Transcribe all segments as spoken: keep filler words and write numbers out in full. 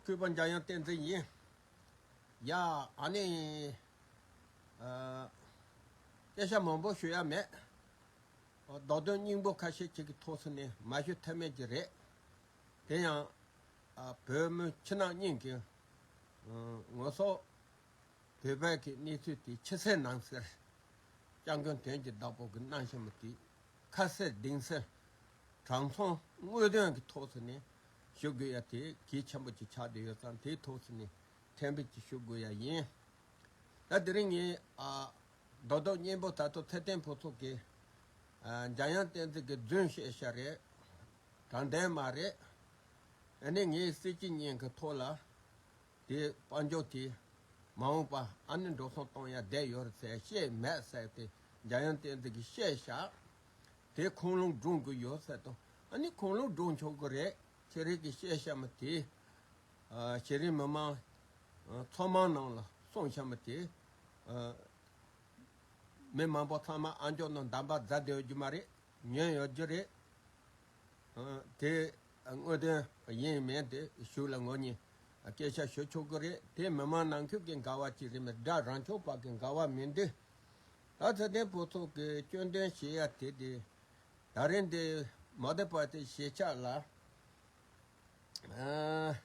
གུས་པ་འཇམ་དབྱངས་བསྟན་འཛིན་ཡིན། ཡ། ཨ་ནི། ཨ། སྐད་ཆ་མང་པོ་ཞུ་ཡ་མེད། རྡོག་རྡོག་སྙིང་པོ་ཁ་ཤས་ཅིག་གི་ཐོག་སུ་ནས་མ་ཞུ་ཐབས་མེད་ཀྱི་རེད། དེ་ཡང་། ཨ། བོད་མི་ཕྱི་ནང་གཉིས་ཀྱི། ཨ། ངོ་སོ། བོད་པའི་གི་གནས་ཚུལ་དེ་ཕྱི་གསལ་ནང་གསལ། སྐྱབས་མགོན་དོན་གྱི་བདག་པོ་གི་གནང་བཞིན་པ་དེ་ཁ་གསལ་གཏིང་གསལ། དྲང་སྲོང་དངོས་དོན་གྱི་ཐོག་སུ་ནས་ཞུ་དགོས་ཡ་དེ་གལ་ཆེན་པོ་ཅིག་ཆགས་བསྡད་ཡོད་ཙང་དེའི་ཐོག་སུ་ནས་ཕྲན་བུ་ཅིག་ཞུ་དགོས་ཡ་ཡིན། ད་དེ་རིང་ངས། ཨ། རྡོག་རྡོག་སྙན་པོ་ད་དུང་ཚེ་བརྟན་ཕུན་ཚོགས་ཀྱིས། ཨ། འཇམ་དབྱངས་བསྟན་འཛིན་གྱི་རྫུན་བཤད་ཤག་རེད། དྲང་བདེན་མ་རེད། ཨ་ནི་ངའི་སྲིད་སྤྱི་གཉིས་ཀྱི་ཐོག་ལ། དེ་དཔལ་འབྱོར་དེ་མ་འོངས་པ་ཨ་ནི་འགྲོ་སོང་གཏོང་ཡ་བསྡད་ཡོད་རེད་ཟེར་བཤད་མེད་ཟེར་ཏེ་འཇམ་དབྱངས་བསྟན་འཛིན་གྱིས་བཤད་ཤག་དེ་ཁུངས་ལུང་སྒྲུང་གི་ཡོད་ཟེར་དང་ཨ་ནི་ཁུངས་ལུང་སྒྲུང་ཆོག་གི་རེད། ཁྱེད་རིགས་ཀྱིས་བཤད་ཤག་མ་དེ། ཨ། གཞི་རིམ་མི་མང་། ཨ། ཚོགས་མང་ནང་ལ་སོང་ཤག་མ་དེ། ཨ། མི་མང་པོ་ཚང་མ་ཨ་མཆོག་ནང་འདམ་པ་རྫ་བསྡད་ཡོད་རྒྱུ་མ་རེད། ཉན་ཡོད་རྒྱུ་རེད། ཨ། དེ་དངོས་དོན་ཡིན་མིན་དེ་གཞུག་ལ་ངོ་ཉིད་སྐད་ཆ་ཞུ་ཆོག་གི་རེད། དེ་མི་མང་ནང་ཁུལ་གྱི་འགལ་བ་ཅིག་རེད་མོད། དགྲ་རང་ཕྱོགས་བར་གྱི་འགལ་བ་མིན་འདི། ད་ཚེ་བརྟན་ཕུན་ཚོགས་ཀྱིས་སྐྱོན་འདོན་བྱེད་ཡ་དེ་དེ། ད་རིང་འདི་མ་བདེ་བ་དེ་གཞིས་ཆགས་ལ། ཨ།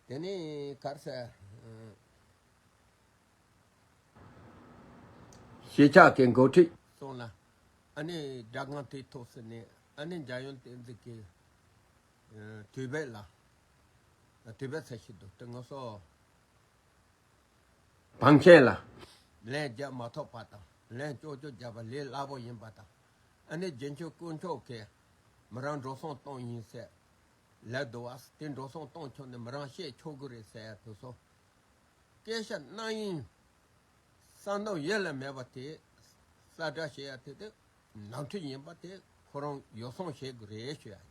དེ་ནས་ག་རེ་ཟེར། གཞིས་ཆགས་ཀྱི་འགོ་ཁྲིད་སོང་ལ། ཨ་ནི་སྦྲག་ཁང་དེའི་ཐོག་སུ་ནས་ཨ་ནི་འཇམ་དབྱངས་བསྟན་འཛིན་གྱི། ཨ། དུས་བབ་ལ། དུས་བབ་ཚད་ཤིག་འདུག་དེ་ང་ཚོ་བང་ཆེན་ལ་ལན་རྒྱག་མ་ཐུབ་པ་དང་ལན་ལྕོག་ལྕོག་རྒྱག་པ་ལས་སླ་པོ་ཡིན་པ་དང་། ཨ་ནི་རྒྱུན་མཆོད་དཀོན་མཆོག་གིས་མི་རང་འགྲོ་སོང་གཏོང་ཡིན་ཟེར། ལབ་འདུག་བ། དེ་འགྲོ་སོང་གཏོང་ཆོག་ནི་མི་རང་བཤད་ཆོག་གི་རེད་ཟེར་ཡ་དེ་ཚོ། སྐད་ཆ་རྣམ་གཡེང་། བསམ་བློ་ཡེ་ལ་མེད་པ་དེ། གསལ་བསྒྲགས་བྱེད་ཡ་དེ་དེ། ནོར་འཁྲུལ་ཡིན་པ་དེ་ཁོ་རང་ཡོ་བསྲང་བྱེད་དགོས་རེད་ཞུ་ཡ་ཡིན།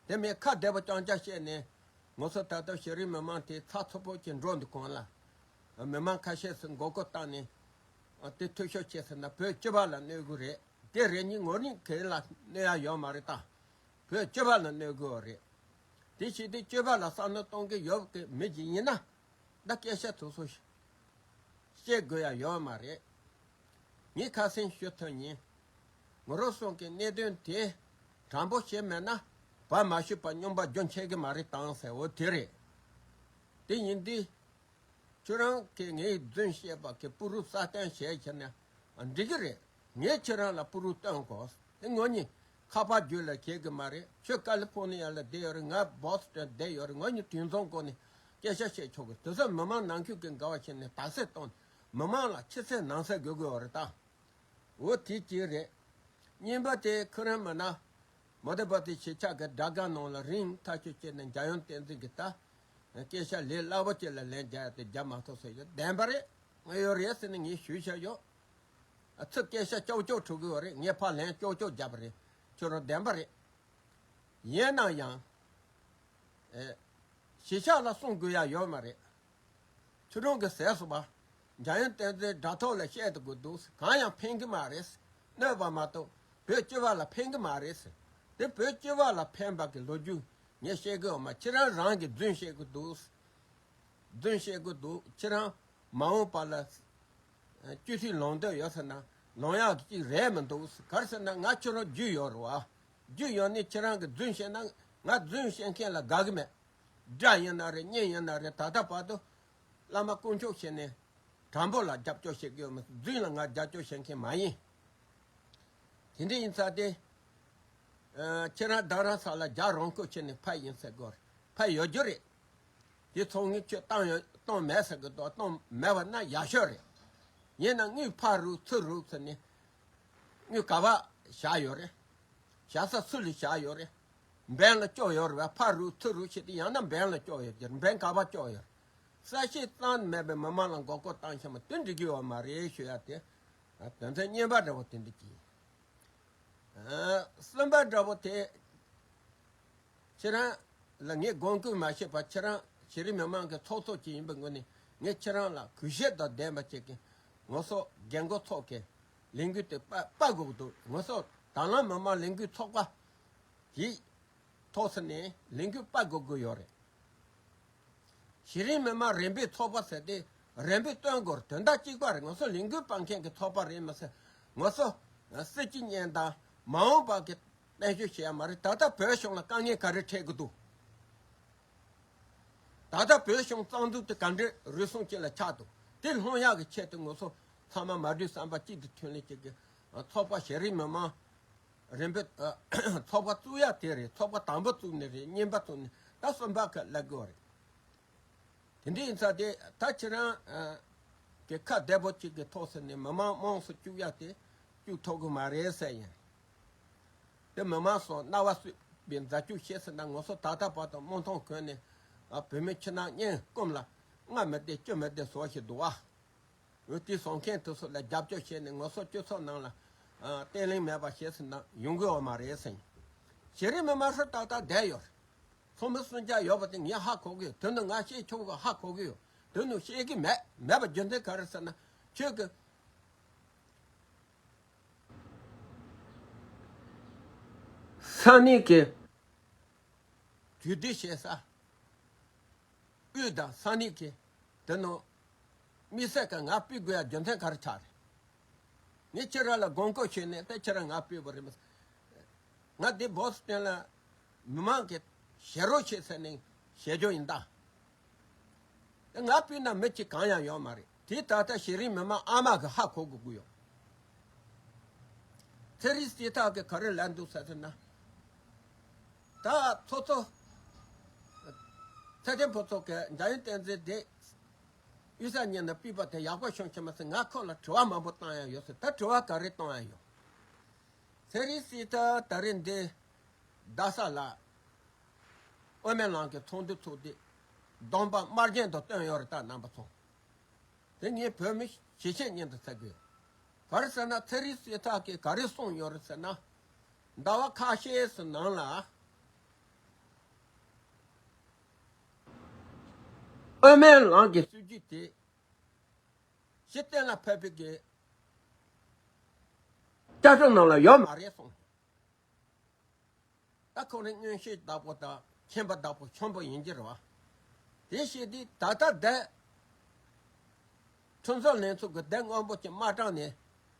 དེ་མིན་ཁ་བདེ་པོ་རྐྱང་རྐྱང་བཤད་ནས། ང་ཚོ་ད་ལྟ་གཞི་རིམ་མི་མང་དེ་ཚགས་ཚུད་པོ་ཅིག་འགྲོ་འདུག་གོང་ལ། མི་མང་ཁ་ཤས་སུ་མགོ་སྐོར་བཏང་ནས། དེ་འཐུས་ཤོར་བྱས་ཟེར་ན་བོད་སྤྱི་པ་ལ་གནོད་དགོས་རེད། དེ་རེ་གཉིས་ངོ་གཉིས་གང་ལ་གནོད་ཡ་ཡོད་མ་རེད་ད། བོད་སྤྱི་པ་ལ་གནོད་དགོས་པ་རེད། དེ་བྱས་དུས་སྤྱི་པ་ལ་བསམ་བློ་གཏོང་གི་ཡོད་པའི་མི་ཅིག་ཡིན་ན། ད་སྐད་ཆ་དེ་ཚོ་བཤད་དགོས་ཡ་ཡོད་མ་རེད། ངས་ཁ་སང་ཞུ་ཐུབ་ཡིན། ང་རང་ཚོ་གི་གནད་དོན་དེ་དྲང་པོ་བཤད་མེད་ན། བ་མ་ཞུས་པ་སྨྱོན་པ་རྒྱུན་ཆད་གི་མ་རེད་དང་ཟེར། འོ་དེ་རེད། དེ་ཡིན་དུས། ཁྱོད་རང་གིས་ངའི་རྫུན་བཤད་པ་གི་སྤུ་རུ་རྩ་སྟོན་བྱས་ཁྱེར་ན་འགྲིག་གི་རེད། ངས་ཁྱེད་རང་ལ་སྤུ་རུ་སྟོན་དགོས། དེ་ངོ་གཉིས་ཁ་པར་བརྒྱུད་ལ་ཁྱེད་གི་མ་རེད། ཁྱོད་ཀ་ལི་ཕོར་ནི་ཡ་ལ་བསྡད་ཡོད་རེད། ང་བོ་སི་ཊོན་བསྡད་ཡོད་རེད། ངོ་གཉིས་དུས་མཚུངས་སྒོ་ནས་སྐད་ཆ་བཤད་ཆོག་གི། དེ་ཚོ་མི་མང་ནང་ཁུལ་གྱི་འགལ་བ་བྱས་ནས་དག་སེལ་གཏོང་། མི་མང་ལ་ཕྱི་གསལ་ནང་གསལ་དགོས་དགོས་པ་རེད་ད། འོ་དེ་གཅིག་རེད། གཉིས་པ་དེ་ཁོ་རང་མིན་ན། མ་བདེ་བ་དེ་གཞིས་ཆགས་ཀྱི་སྦྲག་སྒར་ནང་ལ་རིང་ཐག་ཆོད་བྱས་ནས་འཇམ་དབྱངས་བསྟན་འཛིན་གྱི་ད། སྐད་ཆ་ལས་སླ་པོ་ཅིག་ལ་ལན་རྒྱག་ཡ་དེ་རྒྱག་མ་ཐུབ་ཟེར་ཡོད། བདེན་པ་རེད། ང་ཡོད་རེད་ཟེར་ནས་ངས་ཞུས་བཞག་ཡོད། ཨ། ཚུར་སྐད་ཆ་ཀྱོག་ཀྱོག་འཁྲུག་གི་ཡོད་རེད། ངས་ཕར་ལན་ཀྱོག་ཀྱོག་རྒྱབ་པ་རེད། ཁྱོད་རང་བདེན་པ་རེད། ཡིན་ན་ཡང་། ཨེ། གཞིས་ཆགས་ལ་གསུང་དགོས་ཡ་ཡོད་མ་རེད། ཁྱོད་རང་གི་ཟས་སུ་བ། འཇམ་དབྱངས་བསྟན་འཛིན་དྲ་ཐོག་ལ་བཤད་དུ་དགོས་འདུག་གང་ཡང་ཕན་གི་མ་རེད། གནོད་པ་མ་གཏོགས་བོད་སྤྱི་པ་ལ་ཕན་གི་མ་རེད། དེ་བོད་སྤྱི་པ་ལ་ཕན་པ་གི་ལོ་རྒྱུས་ངས་བཤད་གི་ཡོད་མ། ཁྱེད་རང་རང་གི་རྫུན་བཤད་གི་འདུག་རྫུན་བཤད་གི་འདུག་ཁྱེད་རང་མ་འོངས་པ་ལ་སྤྱི་འཐུས་ལངས་འདོད་ཡོད་ཟེར་ན་ལངས་ཡག་གི་ཅིག་རེད་མི་འདུག་ག་རེ་ཟེར་ན་ང་ཁྱོད་རང་རྒྱུས་ཡོད་རེད་བ། རྒྱུས་ཡོད་ནི་ཁྱེད་རང་གི་རྫུན་བཤད་ན་ང་རྫུན་བཤད་མཁན་ལ་དགའ་གི་མེད། དགྲ་ཡིན་ན་རེད། གཉེན་ཡིན་ན་རེད། ད་ལྟ་བར་དུ་བླ་མ་དཀོན་མཆོག་བྱས་ནས་དྲང་པོ་ལ་རྒྱབ་སྐྱོར་བྱེད་ཀྱི་ཡོད་མ་གཏོགས་རྫུན་ལ་ང་རྒྱབ་སྐྱོར་བྱེད་མཁན་མ་ཡིན། དེ་འདྲ་ཡིན་ཙང་དེ། ཨ། ཁྱེད་རང་རྡ་རམ་ས་ལ་རྒྱ་རང་ཁུལ་ཕྱིན་ནས་ཕ་ཡིན་ཟེར་དགོས་རེད། ཕ་ཡོད་རྒྱུ་རེད། དེ་ཚོ་ངས་ཁྱོད་བཏང་ཡོད་བཏང་མེད་ཟེར་གི་འདུག་བཏང་མེད་པ་ན་ཡག་ཤོས་རེད། ཡིན་ན་དངུལ་ཕར་རུག་ཚུར་རུག་ཟེར་ནས། དངུལ་ག་པར་བཞག་ཡོད་རེད། བཞག་ས་སུ་ལ་བཞག་ཡོད་རེད། འབེན་ལ་སྐྱོར་ཡོད་རེད་བས། ཕར་རུག་ཚུར་རུག་བྱེད་དུས་ཡང་ན་འབེན་ལ་སྐྱོར་ཡོད་ཀྱི་རེད། འབེན་ག་པར་སྐྱོར་ཡོད་རེད། གསལ་བཤད་གཙང་མ་མེད་པའི་མི་མང་ལ་མགོ་སྐོར་བཏང་ཤེས་མ་དེ་འགྲིག་གི་ཡོད་མ་རེད་ཞུ་ཡ་དེ། དོན་ཚན་གཉིས་པ་འདྲ་བོ་དེ་འདྲ་གྱིས། ཨ། གསུམ་པ་འདྲ་བོ་དེ། ཁྱེད་རང་ལ་ངས་དགོངས་སྐོར་མ་བྱས་པ། ཁྱེད་རང་གཞི་རིམ་མི་མང་གི་ཚོགས་གཙོ་ཅིག་ཡིན་པའི་ངོས་ནས་ངས་ཁྱེད་རང་ལ་གུས་ཞབས་དང་ལྡན་པ་ཅིག་གི་ངོ་སོ་རྒན་འཁོགས་ཚོགས་ཀྱི་ལས་འགུལ་དེ་སྤ་སྤ་དགོས་ཀྱི་འདུག་ངོ་སོ་དྭང་བླངས་མི་མང་ལས་འགུལ་ཚོགས་པ་དེའི་ཐོག་སུ་ནས་ལས་འགུལ་སྤ་དགོས་ཀྱི་ཡོད་རེད། གཞི་རིམ་མི་མང་རིམ་པའི་ཚོགས་པ་ཟེར་ཏེ་རིམ་པའི་སྟོན་དགོས་དོན་དག་གཅིག་པ་རེད། ང་ཚོ་ལས་འགུལ་སྤེལ་མཁན་གྱི་ཚོགས་པ་རེད་མ་ཟད་ང་ཚོ་སྲིད་སྤྱི་གཉེན་དང་མ་འོངས་པ་གི་གཏན་ཤོད་བྱེད་ཡ་མ་རེད། ད་ལྟ་བོད་གཞུང་ལ་དཀའ་ངལ་ག་རེ་འཕྲད་ཀྱི་འདུག་ད་ལྟ་བོད་གཞུང་རྩ་འཛུགས་དེ་ག་འདྲའི་རུལ་སུངས་ཅིག་ལ་ཆགས་འདུག་དེ་སློང་ཡག་གི་ཆེད་དུ་ང་ཚོ་ཚང་མ་མ་གྲོས་བསམ་པ་གཅིག་ཏུ་མཐུན་ལེན་བྱེད་ཀྱི་ཚོགས་པ་གཞི་རིམ་མི་མང་རིམ་པས་ཚོགས་པ་བཙུགས་ཡ་དེ་རེད། ཚོགས་པ་དང་པོ་བཙུགས་ནི་རེད། གཉིས་པ་བཙུགས་ནི་ད་གསུམ་པ་ཁ་སླེབས་དགོས་རེད། དེ་འདྲ་ཡིན་ཙང་དེ་ད་ཁྱེད་རང་གི་ཁ་བདེ་པོ་གཅིག་གི་ཐོག་ཟེར་ནས་མི་མང་དམངས་སུ་བཅུག་ཡ་དེ་བཅུག་ཐུབ་གི་མ་རེད་ཟེར་ཡིན། དེ་མི་མང་སོགས་རྣ་བ་གསོས་པའི་མཛའ་གཅུགས་བཤད་ཟེར་ན་ང་ཚོ་ད་ལྟ་བར་དུ་རྨོངས་མཐོང་གོན་ནས་བོད་མི་ཕྱི་ནང་གཉིས་ཀུན་ལ་སྔ་མི་བདེ་ཕྱི་མི་བདེ་བཟོ་བཞིན་འདུག་ཨ། འོ་དེ་བཟོ་མཁན་དེ་ཚོ་ལ་རྒྱབ་སྐྱོར་བྱས་ནས་ང་ཚོ་སྤྱི་ཚོགས་ནང་ལ་བརྟན་ལྷིང་མེད་པ་བྱས་ཟེར་ན་ཡོང་གི་ཡོད་མ་རེད་ཟེར། གཞི་རིམ་མི་མང་ཧྲུལ་ཏག་ཏག་བསྡད་ཡོད། ཚོགས་མི་སུམ་བརྒྱ་ཡོད་པ་དེ་ངས་ཧ་གོ་གི་ཡོད། དོན་དུ་ང་བཤད་ཆོག་གི་ཧ་གོ་གི་ཡོད། དོན་དུ་བཤད་གི་མེད། མེད་པ་རྒྱུ་མཚན་ག་རེ་ཟེར་ན་ཁྱོད་ཀྱི་ས་གནས་ཀྱི་དུས་དེ་བཤད་ས་དབུས་དང་ས་གནས་ཀྱི་དེ་ནང་དམིགས་བསལ་གྱི་ང་སྤུས་དགོས་ཡ་རྒྱུ་མཚན་ག་རེ་ཆགས་རེད། ངས་ཁྱེད་རང་ལ་དགོངས་སྐོར་ཞུས་ནས་ད་ཁྱེད་རང་ང་སྤུས་པ་རེད་མ་ཟེར། ང་འདི་བོ་སི་ཊོན་ལ་མི་མང་གི་ཞེ་རོགས་བྱེད་ཟེར་ནས་བཤད་རྒྱུ་ཡིན་ད། ང་སྤུས་ན་མི་གཅིག་གང་ཡང་ཡོད་མ་རེད། དེ་ད་ལྟ་གཞི་རིམ་མི་མང་ཨ་མ་གི་ཧ་གོ་དགོས་ཀྱི་ཡོད། ཚེ་རིང་སྲིད་ཐར་གི་ག་རེ་ལབ་འདུག་ཟེར་ན། ད་ཚོ་ཚོ། ཚེ་བརྟན་ཕུན་ཚོགས་ཀྱི་འཇམ་དབྱངས་བསྟན་འཛིན་དེ་གཡུལ་ས་ཉིན་ནས་སྤུས་པ་དེ་ཡག་པོ་བྱུང་ཆེ་མ་ཟེར་ང་ཁོ་ལ་དྲི་བ་མང་པོ་བཏང་ཡ་ཡོད་ཟེར། ད་དྲི་བ་ག་རེ་གཏོང་ཡ་ཡོད། ཚེ་རིང་སྲིད་ཐར་ད་རེས་འདི་རྡ་ས་ལ་དབུ་མའི་ལམ་གྱི་ཚོགས་འདུ་ཚོགས་ཏེ་གདོང་པ་དམར་རྗེན་དུ་བཏོན་ཡོད་རེད། ད་རྣམ་པ་ཚོ། དེ་ངས་བོད་མི་ཞེ་བཤད་ཉིན་དུ་བཙལ་དགོས། ག་རེ་ཟེར་ན་ཚེ་རིང་སྲིད་ཐར་གྱིས་ག་རེ་གསུངས་ཡོད་རེད་ཟེར་ན། ཟླ་བ་ཁ་ཤས་སུ་ནང་ལ་དབུ་མའི་ལམ་གྱི་སྲིད་ཇུས་དེ་གཞི་གཏན་ལ་ཕབ་པའི་གི་བཅའ་ཁྲིམས་ནང་ལ་ཡོད་མ་རེད་གསུངས། ད་ཁོ་རང་མངོན་ཤེས་བདག་པོ་དང་མཁྱེན་པ་བདག་པོ་ཆེན་པོ་ཡིན་གྱི་རེད་བ། དེ་བྱས་དུས་ད་ལྟ་བསྡད། ཁྲིམས་བཟོ་ལྷན་ཚོགས་ཀྱི་སྡེ་སྔོན་པོ་ཅིག་མ་དྲངས་ནས་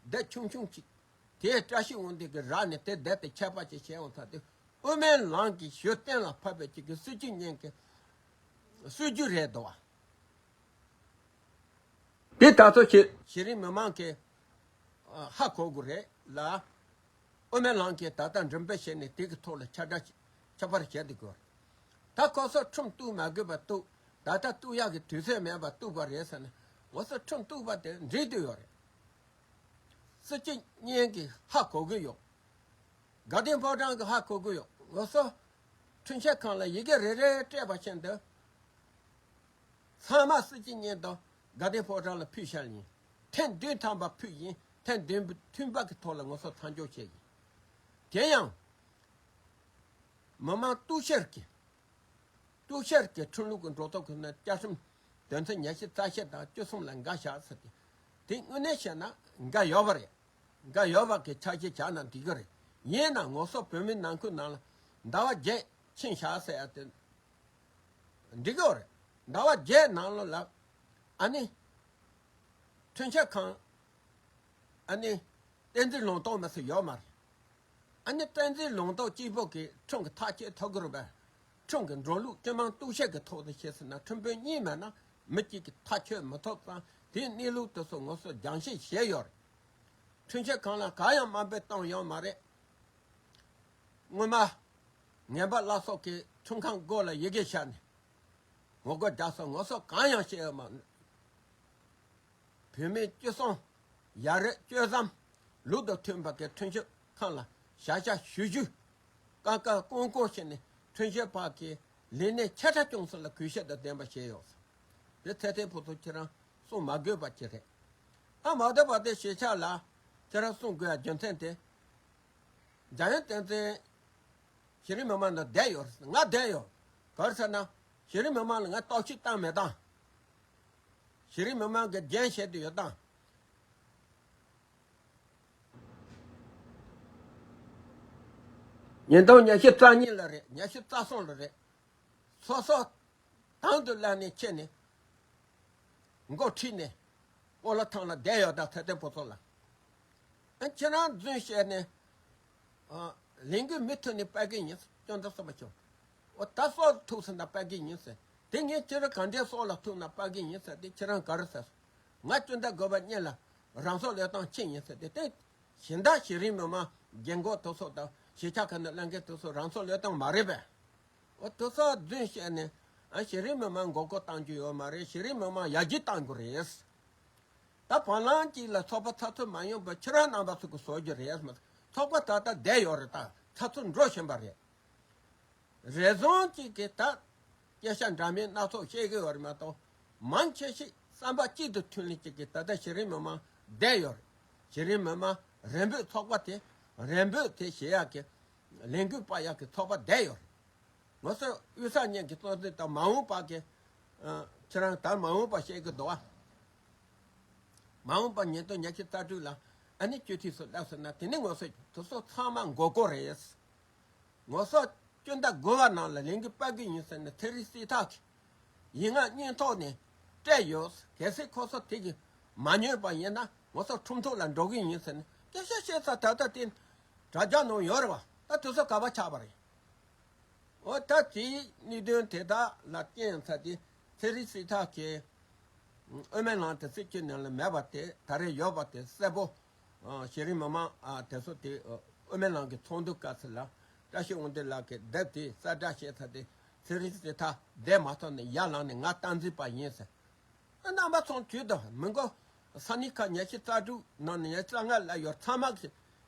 སྡེ་ཆུང་ཆུང་ཅིག་དེའི་བཀྲ་ཤིས་དབང་འདུས་ཀྱིས་རག་ནས་དེ་བསྡད་དེ་ཆད་པ་ཅིག་བྱས་འོང་ཚར་དུས་དབུ་མའི་ལམ་གྱི་གཞི་གཏན་ལ་ཕབ་པའི་ཅིག་གི་སྲིད་ཇུས་ཉིན་གྱི་སྲིད་ཇུས་རེད་འདུག་བ། དེ་ད་ཚོ་གཞི་གཞི་རིམ་མི་མང་གི་ཧ་གོ་དགོས་རེད་ལ། དབུ་མའི་ལམ་གྱི་ད་ལྟ་མགྲིན་པ་བྱས་ནས་དེ་གི་ཐོག་ལ་ཁྱབ་བསྒྲགས་ཁྱབ་པར་བྱེད་དགོས། ད་ཁོ་ཚོ་ཁྲིམས་གཏུག་མ་དགོས་པ་གཏུག་ད་ལྟ་གཏུག་ཡག་གི་དུས་ཚོད་མེད་པ་གཏུག་པ་རེད་ཟེར་ན་ང་ཚོ་ཁྲིམས་གཏུག་པ་དེ་འགྲིག་བསྡད་ཡོད་རེད། སྲིད་སྤྱི་གཉིས་ཀྱིས་ཧ་གོ་གི་ཡོད། དགའ་ལྡན་ཕོ་བྲང་གིས་ཧ་གོ་གི་ཡོད། ང་ཚོ་ཁྲིམས་ཞིབ་ཁང་ལ་ཡི་གེ་རེ་རེ་སྤྲད་པ་བཞིན་དུ། ཚང་མ་སྲིད་སྤྱི་གཉིས་དང་དགའ་ལྡན་ཕོ་བྲང་ལ་ཕུལ་བཞག་ཡིན། ཐེངས་བདུན་ཐམ་པ་ཕུལ་ཡིན། ཐེངས་བདུན་མཐུན་པ་གི་ཐོག་ལ་ང་ཚོ་མཐའ་འཇོག་བྱས་ཡིན། དེ་ཡང་། མི་མང་གཏུག་བཤེར་གྱི། གཏུག་བཤེར་གྱི་ཁྲིམས་ལུགས་ཀྱི་འགྲོ་སྟངས་ཁོ་ན་བཅའ་ཁྲིམས་དོན་ཚན་ཉི་ཤུ་རྩ་བཞི་དང་བཅུ་གསུམ་ལ་འགལ་བཞག་ཟེར་ཏེ། དེ་དངོས་གནས་བཤད་ན་འགལ་ཡོད་པ་རེད། འགའ་ཡོད་པ་གི་ཆ་ཤས་བྱ་ན་འགྲིག་གི་རེད། ཡིན་ན་ངོ་སོ་བོད་མི་ནང་ཁུལ་ནང་ལ་ཟླ་བ་བརྒྱད་ཕྱིན་བཞག་ཟེར་ཡ་དེ་འགྲིག་གི་རེད། ཟླ་བ་བརྒྱད་ནང་ལོ་ལ་ཨ་ནི་ཁྲིམས་ཞིབ་ཁང་ཨ་ནི་བསྟན་འཛིན་ལུང་རྟོགས་མ་ཟེར་ཡོད་མ་རེད། ཨ་ནི་བསྟན་འཛིན་ལུང་རྟོགས་གཅིག་པོ་གི་ཁྲིམས་ཀྱི་ཐག་གཅོད་ཐུབ་ཀྱི་རེད་པས། ཁྲིམས་ཀྱི་འགྲོ་ལུགས་སྤྱི་དམངས་གཏུག་བཤེར་གྱི་ཐོག་ཏུ་བཤད་ཟིན་ན་ཁྲིམས་དཔོན་གཉིས་མེད་ན་མི་གཅིག་གིས་ཐག་གཅོད་མི་ཐུབ་ཙང་དེའི་གནས་ལུགས་དེ་ཚོ་ངོ་སོ་རྒྱང་ཤེས་བྱས་ཡོད་རེད། ཁྲིམས་ཞིབ་ཁང་ལ་གང་ཡང་དམའ་འབེབས་བཏང་ཡོད་མ་རེད། སྔོན་མ་ངན་པ་བླ་སྲོག་གིས་ཁྲིམས་ཁང་སྒོ་ལ་ཡི་གེ་བཞག་ནས་ངོ་རྒོལ་རྒྱག་སོང་། ངོ་སོ་གང་ཡང་བཤད་ཡོད་མ་རེད། བོད་མི་སྤྱི་སོང་ཡ་རེད། སྤྱོད་བཟང་ལུགས་དང་མཐུན་པ་གི་ཁྲིམས་ཞིབ་ཁང་ལ་བྱ་བཞག་ཞུ་རྒྱུ། ཀ་ཀ་ཀོང་ཀོང་བྱས་ནས་ཁྲིམས་ཞིབ་པ་གི་ལས་གནས་ཆེ་ཕྲ་ཅུང་ཙམ་ལ་གུས་ཞབས་དང་ལྡན་པ་བྱས་ཡོད། དེ་ཚེ་བརྟན་ཕུན་ཚོགས་ཁྱེད་རང་གསུང་མ་དགོས་པ་ཅིག་རེད། ད་མ་བསྡད་པ་དེ་ཞེ་ཆགས་ལ་ཁྱེད་རང་གསུང་དགོས་ཡ་རྒྱུ་མཚན་དེ། འཇམ་དབྱངས་བསྟན་འཛིན་གཞི་རིམ་མི་མང་ནང་བསྡད་ཡོད་རེད། ང་བསྡད་ཡོད། ག་རེ་ཟེར་ན་གཞི་རིམ་མི་མང་ལ་ང་རྟོག་ཞིབ་བཏང་མེད་དང་། གཞི་རིམ་མི་མང་གི་འགན་བཞེས་དུ་ཡོད་དང་། ཉིས་སྟོང་ཉི་ཤུ་རྩ་གཉིས་ལ་རེད། ཉི་ཤུ་རྩ་གསུམ་ལ་རེད། སོ་སོ་ དང་དུ་བླངས་ནས་ཁྱེར་ནས། མགོ་ཁྲིད་ནས། སྤོ་ལོ་ཐང་ལ་བསྡད་ཡོད། ད་ཚེ་བརྟན་ཕུན་ཚོགས་ལགས། ཨ་ཁྱེད་རང་རྫུན་བཤད་ནས། ཨ་ལས་འགུལ་མུ་མཐུད་ནས་སྤེལ་གི་ཡིན། སྐྱོན་བརྡ་གསུམ་པ་བྱུང་། འོ་ད་སྲོག་ཐུག་ཟིན་ན་སྤེལ་གི་ཡིན་ཟེར། དེ་ངས་ཁྱེད་རང་ག་འདྲའི་སྲོག་ལ་ཐུག་ན་སྤེལ་གི་ཡིན་ཟེར། དེ་ཁྱེད་རང་ག་རེ་ཟེར། ང་སྤྱི་ཟླ་དགུ་པ་གཉིས་ལ་རང་སྲོག་བློས་བཏང་ཕྱིན་ཡིན་ཟེར། དེ་སྟེང་གཞན་དག་གཞི་རིམ་མི་མང་རྒན་འཁོགས་དེ་ཚོ་དང་གཞིས་ཆགས་ཁག་ནས་གླེང་མཁན་དེ་ཚོ་རང་སྲོག་བློས་བཏང་མ་རེད་པས། འོ་དེ་ཚོ་རྫུན་བཤད་ནས། ཨ་གཞི་རིམ་མི་མང་མགོ་སྐོར་བཏང་རྒྱུ་ཡོད་མ་རེད། གཞི་རིམ་མི་མང་ཡར་རྒྱས་གཏང་དགོས་རེད། ད་བར་ལམ་གཅིག་ལ་ཚོགས་པ་ཚགས་ཚུད་མ་ཡོང་བར་ཁྱེད་རང་རྣམ་པ་ཚོ་གིས་བཟོ་རྒྱུ་རེད་མ། ཚོགས་པ་ད་ལྟ་བསྡད་ཡོད་རེད། ད་ཚགས་ཚུད་འགྲོ་བཞིན་པ་རེད། རེ་ཟུང་གཅིག་གིས་ད་སྐད་ཆ་འདྲ་མིན་སྣ་ཚོགས་བཤད་གི་ཡོད་རེད་མ་གཏོགས། མང་ཆེ་ཤོས་བསམ་པ་གཅིག་ཏུ་མཐུན་ལེན་གཅིག་གིས་ད་ལྟ་གཞི་རིམ་མི་མང་བསྡད་ཡོད་རེད། གཞི་རིམ་མི་མང་རེ་འབོད་ཚོགས་པ་དེ། རེ་འབོད་དེ་བྱེད་ཡག་གི་ལས་འགུལ་སྤེལ་ཡག་གི་ཚོགས་པ་བསྡད་ཡོད་རེད། ང་ཚོ་དབུས་གཙང་གཉིས་ཀྱི་གཙོ་འཛིན་དང་མ་འོངས་པ་གི། ཨ་ཁྱེད་རང་ད་མ་འོངས་པ་བཤད་གི་འདུག་ཨ། མ་འོངས་པ་ཉིས་སྟོང་ཉི་ཤུ་རྩ་དྲུག་ལ་ཨ་ནི་སྤྱི་འཐུས་སུ་སླེབས་སོང་ན། དེ་ནི་ང་ཚོ་དེ་ཚོ་ཚང་མ་མགོ་སྐོར་རེད། ང་ཚོ་སྤྱི་ཟླ་དགུ་པ་ནང་ལ་ལས་འགུལ་སྤེལ་གི་ཡིན་ཟེར་ནས་ཚན་རིག་སྲིད་ཐག་གི་ཡིག་ངག་སྙིང་ཐོག་ནས་སྤྲད་ཡོད། གལ་སྲིད་ཁོ་ཚོ་དེ་གི་མ་ཉན་པ་ཡིན་ན་ང་ཚོ་ཁྲིམས་ཐོག་ལ་འགྲོ་གི་ཡིན་ཟེར་ནས་སྐད་ཆ་བཤད་ས་ད་ལྟ་དེ་དྲ་རྒྱ་ནང་ཡོད་རེད་བ། ད་དེ་ཚོ་ག་པར་ཆགས་པ་རེད། འོ་ད་དེའི་གནད་དོན་དེ་དག་ལ་རྐྱེན་ཚ་དེ་ཚན་རིག་སྲིད་ཐག་གི་དབུ་མའི་ལམ་དེ་སྲིད་སྤྱི་ནང་ལ་མེད་པ་དེ་ད་རེས་ཡོད་པ་དེ་གསལ་པོ། ཨ་གཞི་རིམ་མི་མང་ཨ་དེ་ཚོ་དེ་ཨ་དབུ་མའི་ལམ་གྱི་ཚོགས་འདུ་སྐབས་སུ་ལ་བཀྲ་ཤིས་དབང་འདུས་ལགས་ཀྱིས་དེབ་དེ་གསལ་བསྒྲགས་བྱས་ཚར་ཏེ། ཚན་རིག་སྲིད་ཐག་བསྡད་མ་ཐུབ་ནས་ཡར་ལངས་ནས་ང་སྟངས་འཛིན་པ་ཡིན་ཟེར། ཨ་རྣམ་པ་ཚོ་དུས་དང་མི་འགོ་ས་གནས་ཁག་ཉི་ཤུ་རྩ་དྲུག་ནང་ནས་ཉི་ཤུ་རྩ་ལྔ་ལ་ཡོད་ཚང་མ་གིས་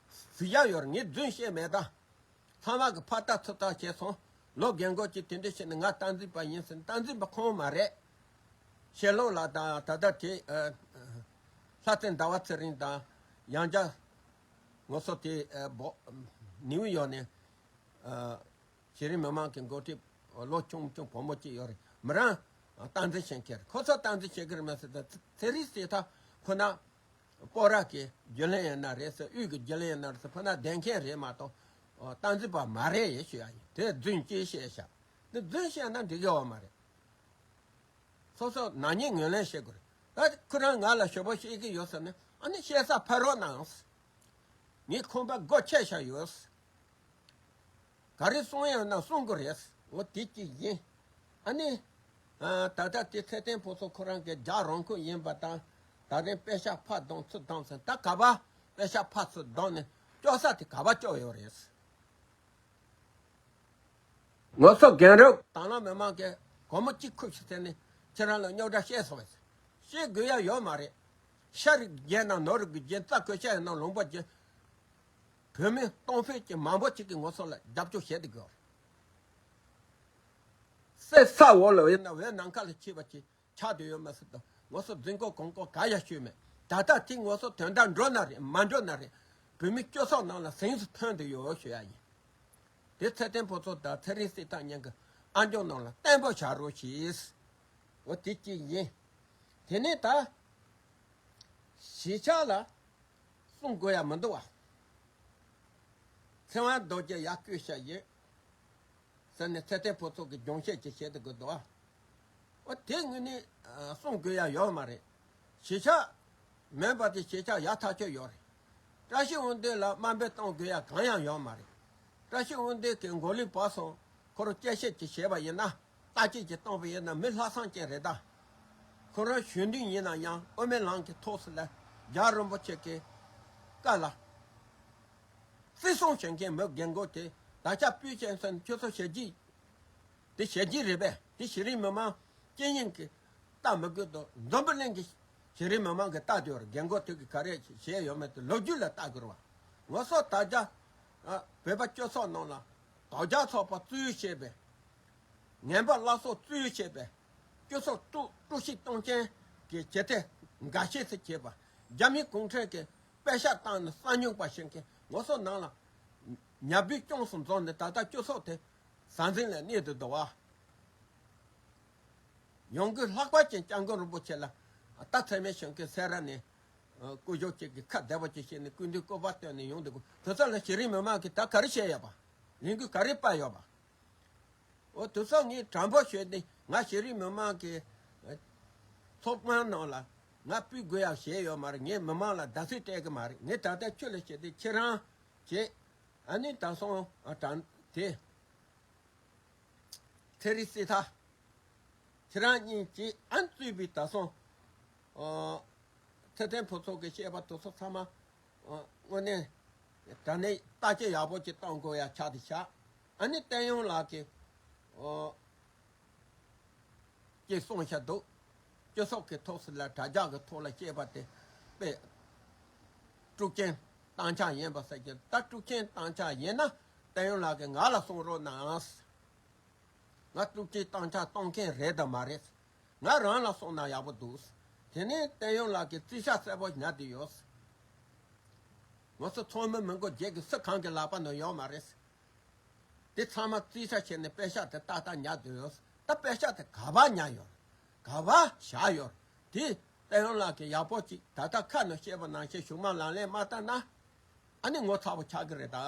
གཟིགས་ཡག་ཡོད་རེད། ངས་རྫུན་བཤད་མེད་ད། ཚང་མ་གིས་ཕར་ལྟ་ཚུར་ལྟ་བྱས་སོང་། ལོ་རྒན་འཁོགས་ཀྱིས་དེ་འདྲ་བྱས་ནས་ང་སྟངས་འཛིན་པ་ཡིན་ཟེར་ནས་སྟངས་འཛིན་པ་ཁོང་མ་རེད། ཤེས་ལོ་ལགས་དང་ད་ལྟ་དེ་ཨ་ལྷ་རྩེ་ཟླ་བ་ཚེ་རིང་དང་། ཡང་བསྐྱར་ང་ཚོ་དེ་ཨ་བོ་ནིའུ་ཡོག་ནས་ཨ་གཞི་རིམ་མི་མང་གི་འགོ་ཁྲིད་ལོ་ཆུང་ཆུང་བུ་མོ་གཅིག་ཡོད་རེད། མི་རང་སྟངས་འཛིན་བྱེད་མཁན་རེད། ཁོ་ཚོ་སྟངས་འཛིན་བྱེད་ཀྱི་རེད་མ་ཟེར་ད། ཚན་རིག་སྲིད་ཐག་ཁོ་ན། སྤོ་ར་གི་རྒྱུན་ལས་ཡིན་ན་རེད་ཟེར། དབུས་ཀྱི་རྒྱུན་ལས་ཡིན་ན་རེད་ཟེར། ཕུ་ན་བདེན་མཁན་རེད་མ་གཏོགས་ཨོ་སྟངས་འཛིན་པ་མ་རེད་ཡེ་ཞུ་ཡ་ཡིན། དེ་རྫུན་ཅི་བཤད་ཤག་འདི་རྫུན་བཤད་ན་འགྲིག་གི་ཡོད་མ་རེད། སོ་སོ་ནག་ཉེས་ངོས་ལེན་བྱེད་དགོས་རེད། ད་ཁོ་རང་ང་ལ་ཞུ་བ་བཤད་ཀྱི་ཡོད་ཟེར་ན་ཨ་ནི་བཤད་ས་ཕ་རོགས་གནང་། ངས་ཁོང་པ་སྒོ་ཕྱེ་བཞག་ཡོད། ག་རེ་གསུང་ཡང་ན་གསུང་དགོས་རེད། འོ་དེ་གཅིག་ཡིན། ཨ་ནི། ཨ་ད་ལྟ་དེ་ཚེ་བརྟན་ཕུན་ཚོགས་ཁོ་རང་གི་རྒྱག་རང་ཁུལ་ཡིན་པ་དང་། ད་རིང་པེ་ཤག་ཕར་བསྡོམས་ཚུར་བསྡོམས་ཟེར། ད་ག་པ་པེ་ཤག་ཕར་ཚུར་བསྡོམས་ནས་སྐྱོར་ས་དེ་ག་པ་སྐྱོར་ཡོད་རེད། ངོ་སོ་རྒན་རབས་དང་བླངས་མི་མང་གིས་སྒོར་མོ་གཅིག་ཁུར་ཤིག་ཟེར་ནས་ཁྱེད་རང་ལ་རྙོག་དྲ་བཤད་སོང་བས། བཤད་དགོས་ཡ་ཡོད་མ་རེད། ཤ་རིགས་རྒྱན་དང་ནོར་རིགས་རྒྱན་རྩྭ་ཁོལ་ཤ་ཡ་ནང་ལུང་པ་རྒྱན། བོད་མི་གཏོང་ཕོད་ཀྱི་མང་པོ་ཅིག་གིས་ངོ་སོ་ལ་རྒྱབ་སྐྱོར་བྱེད་དེ་དགོས། སེ་ས་འོག་ལ་ཡོད་ན་བོད་ནམ་མཁའ་ལ་མཆེད་པ་ཅིག་ཆགས་བསྡད་ཡོད་མ་ཟེར་དང་། ངོ་སོ་རྫུན་གོ་གོང་གོ་ག་ཡ་ཤོད་མེད། ད་ལྟ་དེ་ངོ་སོ་དོན་དག་འགྲོ་ན་རེད་མ་འགྲོ་ན་རེད། བོད་མི་སྤྱི་ཚོགས་ནང་ལ་ཟིང་དུ་ཐོན་བསྡད་ཡོད་ཞུ་ཡ་ཡིན། དེ་ཚེ་བརྟན་ཕུན་ཚོགས་དང་ཚེ་རིང་སྲིད་ཐག་གཉིས་ཀྱི་ཨ་མཆོག་ནང་ལ་བརྟན་པོ་བཞག་རོགས་གྱིས། འོ་དེ་གཅིག་ཡིན། དེ་ནས་ད་གཞིས་ཆགས་ལ་གསུང་དགོས་ཡ་མི་འདུག་བ། ཚེ་དབང་རྡོ་རྗེ་ཡར་བསྐོས་བཞག་ཡོད་ཟེར་ནས་ཚེ་བརྟན་ཕུན་ཚོགས་ཀྱིས་སྦྱོང་བཤད་ཅིག་བྱེད་དུ་དགོས་འདུག་བ། འོ་དེ་དངོས་གནས་གསུང་དགོས་ཡ་ཡོད་མ་རེད། གཞིས་ཆགས་མིན་པ་དེ་གཞིས་ཆགས་ཡག་ཐག་ཆོད་ཡོད་རེད། བཀྲ་ཤིས་དབང་འདུས་ལ་དམའ་འབེབས་གཏོང་དགོས་ཡ་གང་ཡང་ཡོད་མ་རེད། བཀྲ་ཤིས་དབང་འདུས་ཀྱི་མགོ་ལུས་བབས་སོང་། ཁོ་རང་སྐྱེ་བཤད་ཅིག་བྱས་པ་ཡིན་ན། བརྟག་དཔྱད་ཅིག་བཏང་བ་ཡིན་ན་མི་ལྷག་བསམ་ཅན་རེད་ད། ཁོ་རང་གཞོན་དུས་ཡིན་ན་ཡང་དབུ་མའི་ལམ་གྱི་ཐོག་སུ་ལ་རྒྱལ་བ་རིན་པོ་ཆེ་གི་བཀའ་ལ་བརྩི་སྲུང་བྱེད་མཁན་མི་རྒན་རྒོན་དེ་ད་ཆ་སྤུས་ཅན་ཚོ་ཁྱོད་ཚོ་བྱས་རྗེས་དེ་བྱས་རྗེས་རེད་པས། དེ་གཞི་རིམ་མི་མང་སྤྱི་ཡོངས་ཀྱི་ལྟ་མི་དགོས་དོ། འཛམ་བུ་གླིང་གི་གཞི་རིམ་མི་མང་གི་ལྟ་དེ་བར་རྒན་རྒོན་དེ་གི་ག་རེ་བྱས་ཡོད་མེད་དེ་ལོ་རྒྱུས་ལ་ལྟ་དགོས་རེད་བ། ངོ་སོ་ད་ཆ་ཨ་བོད་པ་སྤྱི་ཚོགས་ནང་ལ་དོལ་རྒྱལ་ཚོགས་པ་གཙོས་བྱས་པའི་ངན་པ་བླ་སྲོག་གཙོས་བྱས་པའི་སྤྱི་ཚོགས་དཀྲུག་དཀྲུག་ཤིང་གཏོང་མཁན་གྱི་བྱེད་གཏེ་འགའ་ཤས་སུ་གྱེས་པ། རྒྱ་མི་གུང་ཁྲན་གྱིས་པད་ཤག་བཏང་ནས་གསང་མྱུལ་པ་བྱེད་མཁན་ངོ་སོ་ནང་ལ་ཉ་བུས་སྐྱོངས་སུ་འཛོམས་ནས་ད་ལྟ་སྤྱི་ཚོགས་དེ་ཟང་ཟིང་ལ་གནས་དུ་འདུག་བ། ཡོང་སྒོའི་ལྷག་པ་ཅན་སྐྱབས་མགོན་རིན་པོ་ཆེ་ལ་ད་ཚད་མེད་བྱུང་མཁན་སེ་ར་ནས་སྐུ་ཞབས་ཅིག་གིས་ཁ་བདེ་བོ་ཅིག་བྱས་ནས་སྐུ་མདུན་སྐུ་པར་བཏོན་ནས་ཡོང་འདུག་གོ། དེ་ཚོ་ལ་གཞི་རིམ་མི་མང་གིས་ད་ག་རེ་བྱས་ཡོད་པ། ལས་འགུལ་ག་རེ་སྤེལ་ཡོད་པ། འོ་དེ་ཚོ་ངས་དྲང་པོ་ཤོད་དེ། ང་ཤེས་རིག་མི་མང་གི་ཚོགས་ཁང་ནང་ལ་ང་སྤུས་དགོས་ཡག་བྱས་ཡོད་མ་རེད། ངས་མི་མང་ལ་བརྡབ་གསིག་སྤྲད་གི་མ་རེད། ངས་ད་ལྟ་ཁྱོད་ལ་བཤད་དེ། ཁྱེད་རང་གིས་ཨ་ནི་ད་སོང་དྲང་དེ། ཚེ་རིང་སྲིད་ཐར། ཁྱེད་རང་གཉིས་ཀྱིས་ཨ་གཙོས་པའི་ད་སོང་། ཨ། ཚེ་བརྟན་ཕུན་ཚོགས་ཀྱིས་བཤད་པ་དེ་ཚོ་ཚང་མ། ཨ། དངོས་གནས་དྲང་གནས་བརྟག་དཔྱད་ཡག་པོ་ཅིག་གཏོང་དགོས་ཡ་ཆགས་དེ་ཆགས། ཨ་ནི་བསྟན་དབྱངས་ལགས་ཀྱིས། ཨ། ཅེས་གསུངས་བཞག་འདུག་སྤྱི་ཚོགས་ཀྱི་ཐོག་སུ་ལ་དྲ་རྒྱ་གི་ཐོག་ལ་བཤད་པ་དེ་དཔེ་དཀྲུག་རྐྱེན་བཏང་ཆ་ཡིན་པ་ཟེར་གྱི། ད་དཀྲུག་རྐྱེན་བཏང་ཆ་ཡིན་ན་བསྟན་དབྱངས་ལགས་ཀྱིས་ང་ལ་གསུང་རོགས་གནང་། ང་དཀྲུག་རྐྱེན་བཏང་ཆ་གཏོང་མཁན་རེད་དམ་མ་རེད། ང་རང་ལ་གསུང་ན་ཡག་པོ་འདུག་དེ་ནས་བསྟན་དབྱངས་ལགས་ཀྱིས་རྩིས་ཆ་གསལ་པོ་ཉར་དེ་ཡོད། ང་ཚོ་ཚོགས་མི་མི་མགོ་བརྒྱད་ཀྱི་སུ་གང་གི་ལག་པ་ནང་ཡོད་མ་རེད། དེ་ཚང་མ་རྩིས་ཆ་བྱས་ནས་པེ་ཤག་དེ་ཏག་ཏག་ཉར་དེ་ཡོད། ད་པེ་ཤག་དེ་ག་པར་ཉར་ཡོད། ག་པར་བཞག་ཡོད། དེ་བསྟན་དབྱངས་ལགས་ཀྱིས་ཡག་པོ་ཅིག་ད་ལྟ་ཁ་ནང་བཤད་པ་ནང་བཞིན་གཞུག་མ་ལག་ལེན་མ་བསྟར་ན། ཨ་ནི་ངོ་ཚ་པོ་ཆགས་ཀྱི་རེད་ད།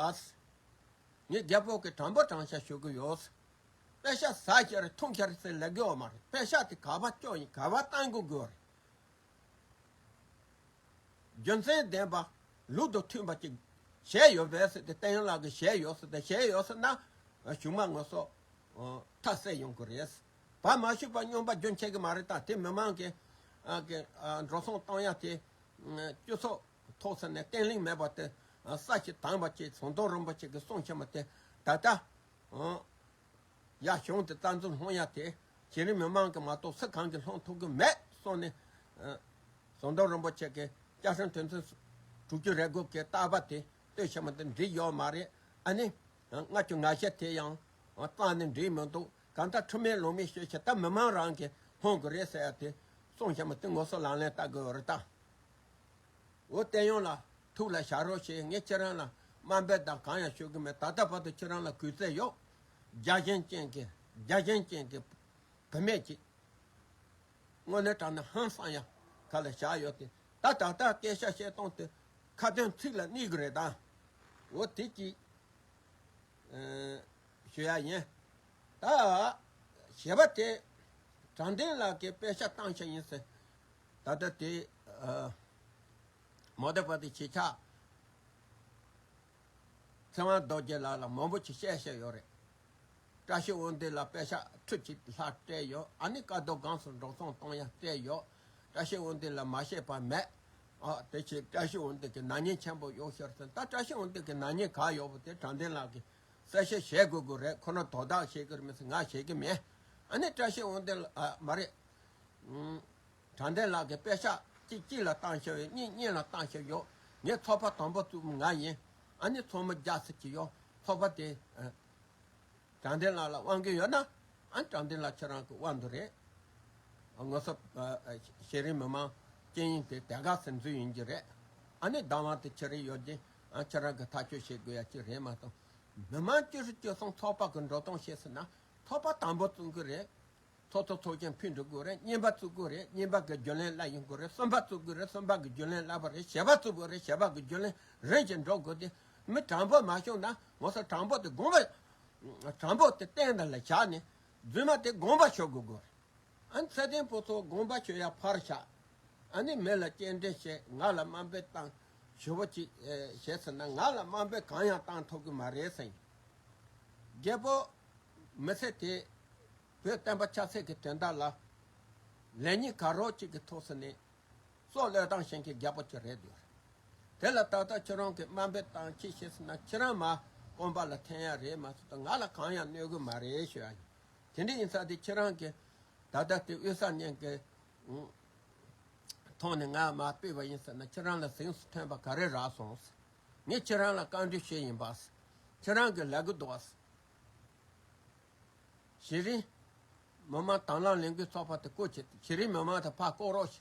ངས་རྒྱལ་པོ་གི་དྲང་པོ་དྲང་བཞག་ཞུ་གི་ཡོད། པེ་ཤག་ཟ་ཤར་འཐུང་ཤར་ཟེར་ལབ་གི་ཡོད་མ་རེད། པེ་ཤག་དེ་ག་པར་སྐྱོ་ཡིན། ག་པར་བཏང་དགོས་དགོས་རེད། རྒྱུ་མཚན་ལྡན་པ། ལུགས་དང་མཐུན་པ་ཅིག་བྱས་ཡོད་པས་ཟེར་ཏེ། བསྟན་དབྱངས་ལགས་ཀྱིས་བྱས་ཡོད་ཟེར་ཏེ། བྱས་ཡོད་ཟེར་ན་གཞུག་མ་ང་ཚོ་ཐ་སད་ཡོང་གི་རེད། བ་མ་ཞུས་པ་སྨྱོན་པ་རྒྱུན་ཆད་གི་མ་རེད། ད་དེ་མི་མང་གི་ཨ་གི་ཨ་འགྲོ་སོང་གཏོང་ཡ་དེ་སྤྱི་ཚོགས་ཐོག་ས་ནས་བརྟན་ལྷིང་མེད་པ་དེ། ས་ཞིག་དྭངས་པ་ཅིག་ཟམ་གདོང་རིན་པོ་ཆེ་གིས་གསུངས་བཞག་མ་དེ་ད་ལྟ་ཡ་གཞུང་དེ་རྩ་འཛུགས་སློང་ཡ་དེ་གཞི་རིམ་མི་མང་གི་མ་གཏོགས་སུ་གང་གིས་སློང་ཐུབ་གི་མེད་གསུངས་ནས། ཟམ་གདོང་རིན་པོ་ཆེ་གིས་སྐྱབས་མགོན་དོན་ཚན་དྲུག་ཅུ་རེ་དགུ་གི་བརྟག་པ་དེ་ལྟོས་བྱས་མ་དེ་འགྲིག་ཡོད་མ་རེད། ཨ་ནི་ལྔ་བཅུ་ང་བཞི་དེ་ཡང་རྩ་ནས་འགྲིག་མི་འདུག་གང་ལྟར་ཁྲིམས་མེད་ལུགས་མེད་ཤོད་བྱས། ད་མི་མང་རང་གིས་སློང་དགོས་རེད་ཟེར་ཡ་དེ་གསུངས་བཞག་མ་དེ་ངོ་སོ་ལག་ལེན་བསྟར་དགོས་རེད་ད། འོ་བསྟན་དབྱངས་ལགས་ཐུགས་ལ་བཞག་རོགས་བྱེད། ངས་ཁྱེད་རང་ལ་དམའ་འབེབས་དང་གང་ཡང་ཞུ་གི་མེད། ད་ལྟ་བར་དུ་ཁྱེད་རང་ལ་གུས་བརྩི་ཡོད། རྒྱལ་ཞེན་ཅན་གྱི་རྒྱལ་ཞེན་ཅན་གྱི་བུད་མེད་ཅིག་དངོས་གནས་དྲང་གནས་ཧང་སང་ཡ་ག་ལ་བཞག་ཡོད་དེ། ད་ད་ལྟ་སྐད་ཆ་བཤད་སྟངས་དེ་ཁ་ཏོན་ཚིག་ལ་གནས་གི་རེད་ད། འོ་དེ་ཅིག་ཨ། ཞུ་ཡ་ཡིན། ད་ཞེས་པ་དེ་དྲང་བདེན་ལགས་ཀྱིས་པེ་ཤག་བཏང་ཤག་ཡིན་ཟེར། ད་ལྟ་དེ་ཨ། མོ་དེ་པ་དེ་ཆེ་ཆག་ཚེ་དབང་རྡོ་རྗེ་ལགས་ལ་མང་པོ་ཅིག་བཤད་བཤད་ཡོད་རེད། བཀྲ་ཤིས་དབང་འདུས་ལ་པེ་ཤག་ཁྲི་གཅིག་ལྷག་སྤྲད་ཡོད། ཨ་ནི་བཀའ་བསྡུ་སྒང་སུ་འགྲོ་སོང་གཏོང་ཡ་སྤྲད་ཡོད། བཀྲ་ཤིས་དབང་འདུས་ལ་མ་བཤད་པ་མེད། ཨ། དེ་ཕྱིར་བཀྲ་ཤིས་དབང་འདུས་ཀྱི་ནག་ཉེས་ཆེན་པོ་ཡོད་ཤོར་ཟིན། ད་བཀྲ་ཤིས་དབང་འདུས་ཀྱི་ནག་ཉེས་ག་ཡོད་པ་དེ་དྲང་བདེན་ལགས་ཀྱིས་གསལ་བཤད་བྱེད་དགོས་དགོས་རེད། ཁོ་རང་དོ་བདག་བྱེད་ཀྱི་རེད་མི་ཟེར། ང་བྱེད་ཀྱི་མེད། ཨ་ནི་བཀྲ་ཤིས་དབང་འདུས་ལ། ཨ། མ་རེད། ཨུམ། དྲང་བདེན་ལགས་ཀྱིས་པེ་ཤག་གཅིག་གཅིག་ལ་བཏང་ཤག་ཡོད། གཉིས་གཉིས་ལ་བཏང་ཤག་ཡོད། ངས་ཚོགས་པ་དང་པོ་བཙུགས་མི་ང་ཡིན། ཨ་ནི་ཚོགས་མི་བརྒྱ་ཙམ་ཅིག་ཡོད། ཚོགས་པ་དེ་ཨ། དྲང་བདེན་ལགས་ལ་དབང་གི་ཡོད་ན། ཨ། དྲང་བདེན་ལགས་ཁྱེད་རང་གི་དབང་དུ་རེད། ང་ཚོ་ཨ། ཤེས་རིག་མི་མང་སྤྱི་ཡོངས་དེ་དེ་ག་སེམས་འཛུལ་ཡིན་གྱི་རེད། ཨ་ནི་བདག་དབང་དེ་ཁྱེད་རང་ཡོད་ཀྱི། ཨ། ཁྱེད་རང་གིས་ཐག་གཅོད་བྱེད་དགོས་ཡ་ཅིག་རེད་མ་གཏོགས། མི་མང་བཅུ་དྲུག་བཅུ་གསུམ་ཚོགས་པ་གི་འགྲོ་སྟངས་བཤད་ཟེར་ན། ཚོགས་པ་དང་པོ་བཙུགས་གི་རེད། ཚོགས་གཙོ་ཚོགས་ཆེན་ཕུད་འགྲོ་དགོས་རེད། གཉིས་པ་བཙུགས་དགོས་རེད། གཉིས་པ་གི་རྒྱུན་ལས་སླར་ཡོང་དགོས་རེད། གསུམ་པ་བཙུགས་དགོས་རེད། གསུམ་པ་གི་རྒྱུན་ལས་སླར་བ་རེད། བཞི་པ་བཙུགས་དགོས་རེད། བཞི་པ་གི་རྒྱུན་ལས་རིམ་བཞིན་འགྲོ་དགོས་ཏེ། མི་དྲང་པོ་མ་བྱུང་ན་ང་ཚོ་དྲང་པོ་དེ་དགོངས་པ། དྲང་པོ་དེ་སྟེང་དང་ལ་བཞག་ནས་རྫུན་མ་དེ་དགོངས་པ་ཞུ་དགོས་དགོས་རེད། ཨ། ཚེ་བརྟན་ཕུན་ཚོགས་དགོངས་པ་ཞུ་ཡ་ཕར་བཞག་ཨ་ནི་མི་ལ་སྐྱེལ་འདྲེན་བྱས། ང་ལ་དམའ་འབེབས་བཏང་ཞུ་བ་ཅིག་ཨེ། བྱས་ཟེར་ན། ང་ལ་དམའ་འབེབས་གང་ཡང་བཏང་ཐུབ་གི་མ་རེད་ཟེར། རྒྱལ་པོ་མི་སེར་དེ་བོད་བསྟན་པ་ཆབ་སྲིད་ཀྱི་དོན་དག་ལ་ལེགས་ཉེས་ག་རོ་གཅིག་གི་ཐོག་སུ་ནས་སྲོག་བློས་བཏང་བྱེད་མཁན་རྒྱལ་པོ་ཅིག་རེད་འདུག་དེ་ལ་ད་ལྟ་ཁྱེད་རང་གིས་དམའ་འབེབས་བཏང་ཅི་བྱེད་ཟེར་ན། ཁྱེད་རང་མ་རྐང་པ་ལ་འཐེན་ཡ་རེད་མ་གཏོགས་ང་ལ་གང་ཡང་གནོད་གི་མ་རེད་ཞུ་ཡ་ཡིན། དེ་འདྲ་ཡིན་ཙང་དེ་ཁྱེད་རང་གིས་ད་ལྟ་དེ་དབུས་གསར་རྙིང་གི་ཐོག་ནས་ང་མར་ཕུད་པ་ཡིན་ཟེར་ན། ཁྱེད་རང་ལ་གཟེངས་སུ་ཐོན་པ་ག་རེ་རག་སོང་། ངས་ཁྱེད་རང་ལ་བཀའ་འདྲི་ཞུས་ཡིན་པ། ཁྱེད་རང་གིས་ལབ་གི་འདུག་པ། གཞི་རིམ་མི་མང་དྭང་བླངས་ལས་འགུལ་ཚོགས་པ་དེ་བསྐོ་བྱས། གཞི་རིམ་མི་མང་དེ་ཕར་བསྐོ་རོགས་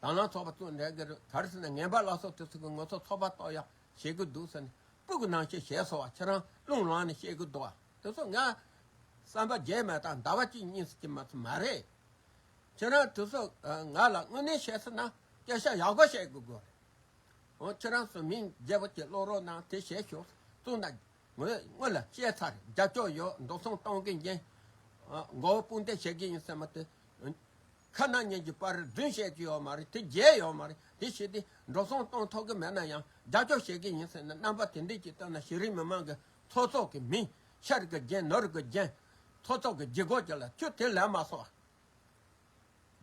བྱེད། དྭང་བླངས་ཚོགས་པ་བཙུགས་འདྲ་གི་རེད། ག་རེ་ཟེར་ན་ངན་པ་ལ་སོགས་དེ་ཚོ་གིས་ང་ཚོ་ཚོགས་པ་གཏོར་ཡག་བྱེད་གི་འདུག་ཟེར་ནས་སྤུ་གུ་ནང་བཞིན་བྱས་སོང་བ། ཁྱེད་རང་རླུང་ལངས་ནས་བཤད་གི་འདུག་པ། དེ་ཚོ་ང་བསམ་པ་བརྗེད་མེད་དང་ཟླ་བ་གཅིག་གཉིས་ཟེར་གྱི་མ་ཚོ་མ་རེད། ཁྱེད་རང་དེ་ཚོ་ང་ལ་དངོས་གནས་བཤད་ཟེར་ན་སྐད་ཆ་ཡག་པོ་བཤད་དགོས་དགོས་རེད། འོ། ཁྱེད་རང་ཚོ་མིང་རྒྱལ་པོ་ཅིག་ཀློག་རོགས་གནང་། དེ་བྱས་ཤོག་གསུངས་ན། ངོས་ངོས་ལ་བཤད་ཚར། རྒྱབ་སྐྱོར་ཡོད། འགྲོ་སོང་གཏོང་གི་ཡིན། ཨ། མགོ་བོ་དཔུང་འདེགས་བྱེད་ཀྱི་ཡིན་ཟེར་མ་དེ། ཁ་ན་ཉིན་གྱི་པར་རྫུན་བཤད་ཀྱི་ཡོད་མ་རེད། དེ་རྒྱལ་ཡོད་མ་རེད། དེ་བྱས་ཏེ་འགྲོ་སོང་གཏོང་ཐུབ་ཀྱི་མེད་ན་ཡང་རྒྱབ་སྐྱོར་བྱེད་ཀྱི་ཡིན་ཟེར་ན། རྣམ་པ་དེ་འདྲས་ཀྱིས་བལྟས་ན་གཞི་རིམ་མི་མང་གི་ཚོགས་གཙོ་གི་མིང་། ཤར་གི་རྒྱན། ནུབ་གི་རྒྱན། ཚོགས་གཙོ་གི་ལྗིད་ཁོག་ཅིག་ལ་ཁྱོད་དེ་ལས་མ་སོང་བ།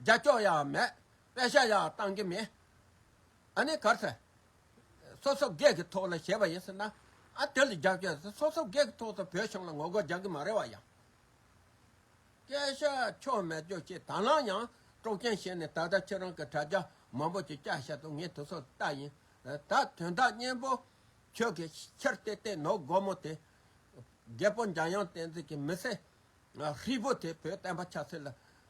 རྒྱབ་སྐྱོར་ཡང་མེད། པེ་ཤག་ཡང་བཏང་གི་མེད། ཨ་ནི་གར་ཟེར། སོ་སོ་སྒེར་གྱི་ཐོག་ལ་བྱས་པ་ཡིན་ཟེར་ན། ཨ། དེ་ལ་རྒྱབ་སྐྱོར་ཟེར། སོ་སོ་སྒེར་གྱི་ཐོག་ཏུ་བོད་གཞུང་ལ་ངོ་རྒོལ་རྒྱག་གི་མ་རེད་བ་ཡང་། སྐད་ཆ་ཆོ་མེད་ཅོ་ཅེས། དང་བླངས་ཡང་དཀྲོག་རྐྱེན་བྱས་ནས། ད་ལྟ་ཁྱེད་རང་གི་དྲ་རྒྱ་མང་པོ་ཅིག་བཀྱག་བཞག་འདུག་ངས་དེ་ཚོ་ལྟ་ཡིན། ད་དོན་དག་སྙན་པོ། ཁྱོད་ཀྱི་ཕྱིར་ལྟས་ལྟས་ནོར་སྒོར་མོ་དེ། རྒད་པོ་འཇམ་དབྱངས་བསྟན་འཛིན་གྱི་མི་ཚེ་ཧྲིལ་པོ་དེ་བོད་བསྟན་པ་ཆབ་སྲིད་ལ།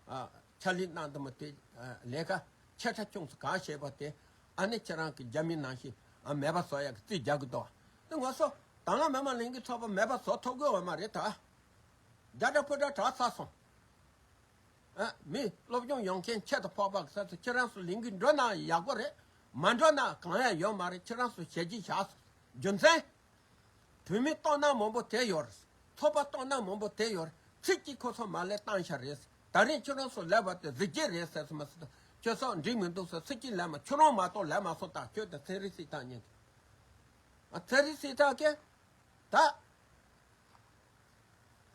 ཨ། ཕྱག་ལས་གནང་འདུག་མོ་དེ། ཨ། ལས་ཀ་ཆེ་ཕྲ་ཆུང་ཙམ་གང་བྱས་པ་དེ། ཨ་ནི་ཁྱེད་རང་གི་རྒྱ་མི་ནང་བཞིན། ཨ། མེད་པ་བཟོ་ཡག་གི་རྩིས་རྒྱག་གི་འདུག་དེ་ང་ཚོ་དང་བླངས་མི་མང་ལྷན་རྒྱས་ཚོགས་པ་མེད་པ་བཟོ་ཐུབ་ཀྱི་ཡོད་མ་རེད་ད། རྒྱ་གྲ་ཕུ་གྲ་དྲག་ཚར་སོང་། ཨ། མི་སློབ་སྦྱོང་ཡོང་མཁན་ཆེད་དུ་ཕོག་པ་གི་ས་ཚོ། ཁྱེད་རང་ཚོ་ལས་འགུལ་འགྲོ་ན་ཡག་པོ་རེད། མ་འགྲོ་ན་གང་ཡང་ཡོད་མ་རེད། ཁྱེད་རང་ཚོ་ཞལ་གྱིས་བཞག་སོང་། རྒྱུ་མཚན། བོད་མི་སྟོང་ན་མང་པོ་དེ་ཡོད་རེད། ཚོགས་པ་སྟོང་ན་མང་པོ་དེ་ཡོད་རེད། ཚིག་གཅིག་ཁོ་ཚོ་མ་ལས་བཏང་ཤག་རེད། ད་རིང་ཁྱེད་རང་ཚོ་ལབ་པ་དེ་གཟི་བརྗིད་རེད་ཟེར་སོང་མ་ཟེར། ཁྱོད་ཚོ་འགྲིག་མི་འདུག་ཟེར་ཚིག་གཅིག་ལབ་མ། ཁྱོད་རང་མ་གཏོགས་ལབ་མ་སོང་། ད་ཁྱོད་དེ་ཚན་རིག་སྲིད་ཐག་ཉེ་གི། ཨ། ཚན་རིག་སྲིད་ཐག་གི། ད།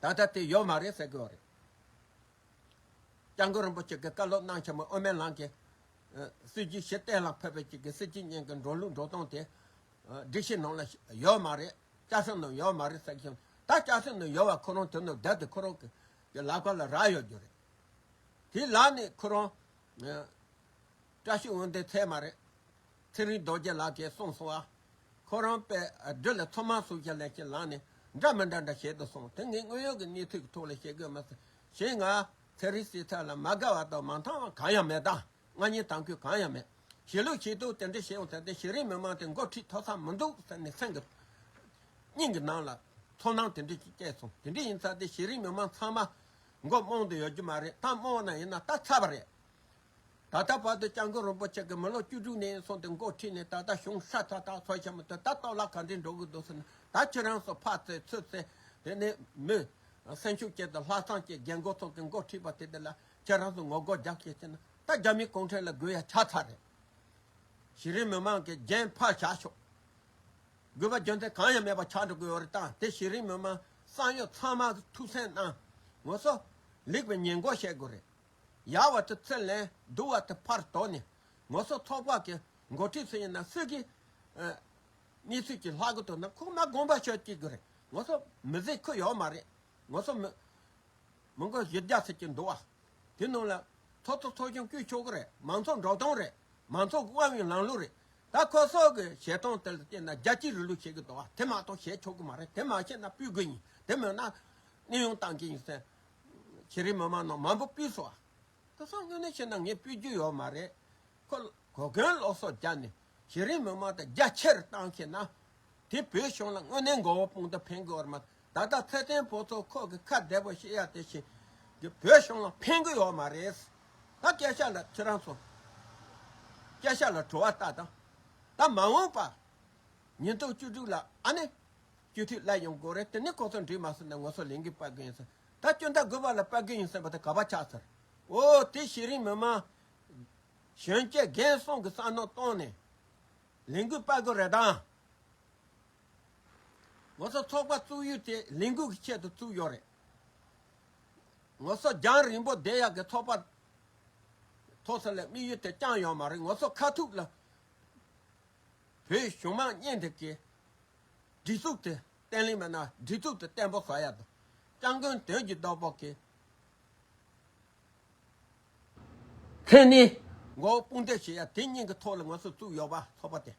ད་ལྟ་དེ་ཡོད་མ་རེད་ཟེར་གི་ཡོད་རེད། སྐྱབས་མགོན་རིན་པོ་ཆེ་གི་བཀའ་སློབ་གནང་ཆེན་མོ་ཨོ་མན་ལང་གི། ཨ། སྲིད་ཇུས་གཞི་གཏན་ལ་ཕབ་པའི་ཅིག་གི་སྲིད་སྤྱི་གཉིས་ཀྱི་འགྲོ་ལུགས་འགྲོ་སྟངས་དེ། ཨ། སྒྲིག་གཞི་ནང་ལ་ཡོད་མ་རེད། བསྐྱར་ཞིབ་ནང་ཡོད་མ་རེད་ཟེར་གི་བྱུང་། ད་བསྐྱར་ཞིབ་ནང་ཡོད་པ་ཁོ་རང་དེ་ནང་བསྡད་དེ་ཁོ་རང་གི་གི་ལག་པ་ལ་རག་ཡོད་རྒྱུ་རེད། དེ་ལ་ནི་ཁོ་རང་། ཨ། བཀྲ་ཤིས་དབང་ལྡན་ཚད་མ་རེད། ཚེ་རིང་རྡོ་རྗེ་ལགས་ཀྱིས་གསུངས་སོང་བ། ཁོ་རང་པས་སྦྲུལ་ལ་ཚོད་མ་ཟུག་བྱས་ལས་ཀྱི་ལངས་ནས་འདྲ་མི་འདྲ་འདྲ་བྱེད་དུ་སོང་། དེ་ངས་དངོས་ཡོད་ཀྱི་གནས་ཚུལ་གྱི་ཐོག་ལ་བཤད་དགོས་མ་ཟད། གཞན་ང་ཚེ་རིང་སྲིད་ཐར་ལ་མ་དགའ་བ་དང་མ་མཐུན་པ་གང་ཡང་མེད་ད། ང་གཉིས་དང་ཁུལ་གང་ཡང་མེད། ཞི་ལུགས་ཆེད་དུ་དེ་འདྲ་བྱས་ཡོང་ཚེ་དེ་གཞི་རིམ་མི་མང་དེ་མགོ་ཁྲིད་ཐུབ་ས་མི་འདུག་ཟེར་ནས་སེམས་ཀྱི་སྙིང་གི་ནང་ལ་ཚོར་སྣང་དེ་འདྲ་ཅིག་སྐྱེས་སོང་། དེ་འདྲ་ཡིན་ཙང་དེ་གཞི་རིམ་མི་མང་ཚང་མ་མགོ་རྨོངས་དུ་ཡོད་རྒྱུ་མ་རེད། ད་རྨོངས་ན་ཡིན་ན་ད་ཚར་བ་རེད། ད་ལྟ་བར་དུ་སྐྱབས་མགོན་རིན་པོ་ཆེ་གིས་མི་ལོ་བཅུ་དྲུག་ནས་སོང་སྟེ་འགོ་ཁྲིད་ནས་ད་ལྟ་གཞུང་ཧྲ་ཐག་ཐག་ཚོ་ཆེན་མོ་དེ་ད་གཏོར་བརླག་ག་འདྲས་འགྲོ་གི་འདུག་ཟེར་ན། ད་ཁྱེད་རང་ཚོ་ཕར་བཙལ་ཚུར་བཙལ། དེ་ནས་མི་སེམས་ཤུགས་ཅན་དང་ལྷག་བསམ་ཅན་རྒན་རྒོན་ཚོ་གིས་འགོ་ཁྲིད་པ་དེ་དེ་ལ་ཁྱེད་རང་ཚོ་ངོ་རྒོལ་རྒྱག་ཤེས་ཀྱི་ན། ད་རྒྱ་མི་གུང་ཁྲན་ལ་རྒོལ་ཡ་ཆགས་ཚར་རེད། གཞི་རིམ་མི་མང་གིས་རྒྱན་ཕར་བཞག་ཤོག་དགོས་པ་རྒྱུ་མཚན་གང་ཡང་མེད་པ་ཆགས་འགྲོ་གི་ཡོད་རེད། ད་དེ་གཞི་རིམ་མི་མང་བསམ་ཡོད་ཚང་མ་གིས་ཐུགས་སེམས་གནང་། ངོ་སོ་ལེགས་པའི་ཉེས་འགོག་བྱེད་དགོས་རེད། ཡག་བ་དེ་ཚུར་ལེན། སྡུག་པ་དེ་ཕར་དོར་ནས། ངོ་སོ་ཚོགས་པ་གི་འགོ་ཁྲིད་ཚོ་ཡིན་ན་སུ་གི་ཨ་གནས་ཚུལ་གྱི་ལྷག་གི་འདུག་ན་ཁོ་མ་དགོངས་པ་ཞུ་སྐྱིད་གི་རེད། ངོ་སོ་མི་ཟིག་ཁུ་ཡོད་མ་རེད། ངོ་སོ་མི་མི་མགོ་བཞི་བརྒྱ་ཟེར་གྱི་འདུག་ཨ། དེ་ནང་ལ་ཚོགས་གཙོ་ཚོགས་ཆུང་བསྐོས་ཆོག་གི་རེད། མང་ཚོགས་འགྲོ་སྟངས་རེད། མང་ཚོགས་ཀྱི་དབང་བའི་ལམ་ལུགས་རེད། ད་ཁོ་ཚོ་གི་བྱེད་སྟངས་དེ་ལ་བལྟས་ན་རྒྱལ་སྤྱིའི་རིང་ལུགས་བྱེད་ཀྱི་འདུག་ཨ། དེ་མ་གཏོགས་བྱེད་ཆོག་གི་མ་རེད། དེ་མ་བྱས་ན་ཕུད་དགོས་ཡིན། དེ་མེད་ན་གནས་དབྱུང་བཏང་གི་ཡིན་ཟེར། གཞི་རིམ་མི་མང་ནང་མང་པོ་ཕུད་སོང་ཨ། ཁོ་ཚོ་དངོས་གནས་བྱས་ན་ངས་ཕུད་རྒྱུ་ཡོད་མ་རེད། ཁོ་གོ་གོན་སློབ་གསོ་བརྒྱབ་ནས་གཞི་རིམ་མི་མང་དེ་རྒྱ་ཆེར་བཏང་ཤེས་ན། དེ་བོད་གཞུང་ལ་དངོས་གནས་མགོ་བོ་དཔུང་དུ་འཕེན་དགོས་བར་མ། ད་ལྟ་ཚེ་བརྟན་ཕུན་ཚོགས་ཁོ་གི་ཁ་བདེ་པོ་བཤད་ཡ་དེ་བཞིན་གྱི་བོད་གཞུང་ལ་ཕན་གི་ཡོད་མ་རེད། ད་སྐད་ཆ་ལ་ཁྱེད་རང་ཚོ་སྐད་ཆ་ལ་དྲི་བ་ལྟ་དང་། ད་མ་འོངས་པ་ཉིས་སྟོང་བཅུ་དྲུག་ལ་ཨ་ནི་སྤྱི་འཐུས་སླེབས་ཡོང་དགོས་རེད། དེ་ནས་ཁོ་ཚོ་འགྲིག་མ་སོང་ན་ངོ་སོ་ལས་འགུལ་སྤེལ་གི་ཡིན་ཟེར། ད་སྤྱི་ཟླ་དགུ་པ་ལ་སྤེལ་གི་ཡིན་ཟེར་བ་དེ་ག་པར་ཆགས་ཚར། འོ་དེ་གཞི་རིམ་མི་མང་གཞོན་སྐྱེས་རྒན་གསུམ་གྱི་བསམ་མནོ་བཏང་ནས་ལས་འགུལ་སྤེལ་དགོས་རེད་དང་། ང་ཚོ་ཚོགས་པ་བཙུགས་ཡུལ་དེ་ལས་འགུལ་གྱི་ཆེད་དུ་བཙུགས་ཡོད་རེད། ང་ཚོ་རྒྱང་རིང་པོ་བསྡད་ཡག་གི་ཚོགས་པ་ཐོག་ས་ལ་དམིགས་ཡུལ་དེ་རྐྱང་ཡོད་མ་རེད། ང་ཚོ་ཁ་ཐུག་ལ་བོད་གཞུང་མང་གཉིས་འདི་གི་སྒྲིག་འཛུགས་དེ་བརྟན་ལྷིང་མེད་ན་སྒྲིག་འཛུགས་དེ་བརྟན་པོ་བཟོ་ཡག་དང་། སྐྱབས་མགོན་དོན་གྱི་བདག་པོ་གི་མཚན་ནི་མགོ་བོ་དཔུང་འདེགས་བྱེད་ཡ་དེ་གཉིས་ཀྱི་ཐོག་ལ་ང་ཚོ་བཙུགས་ཡོད་པ་ཚོགས་པ་དེ།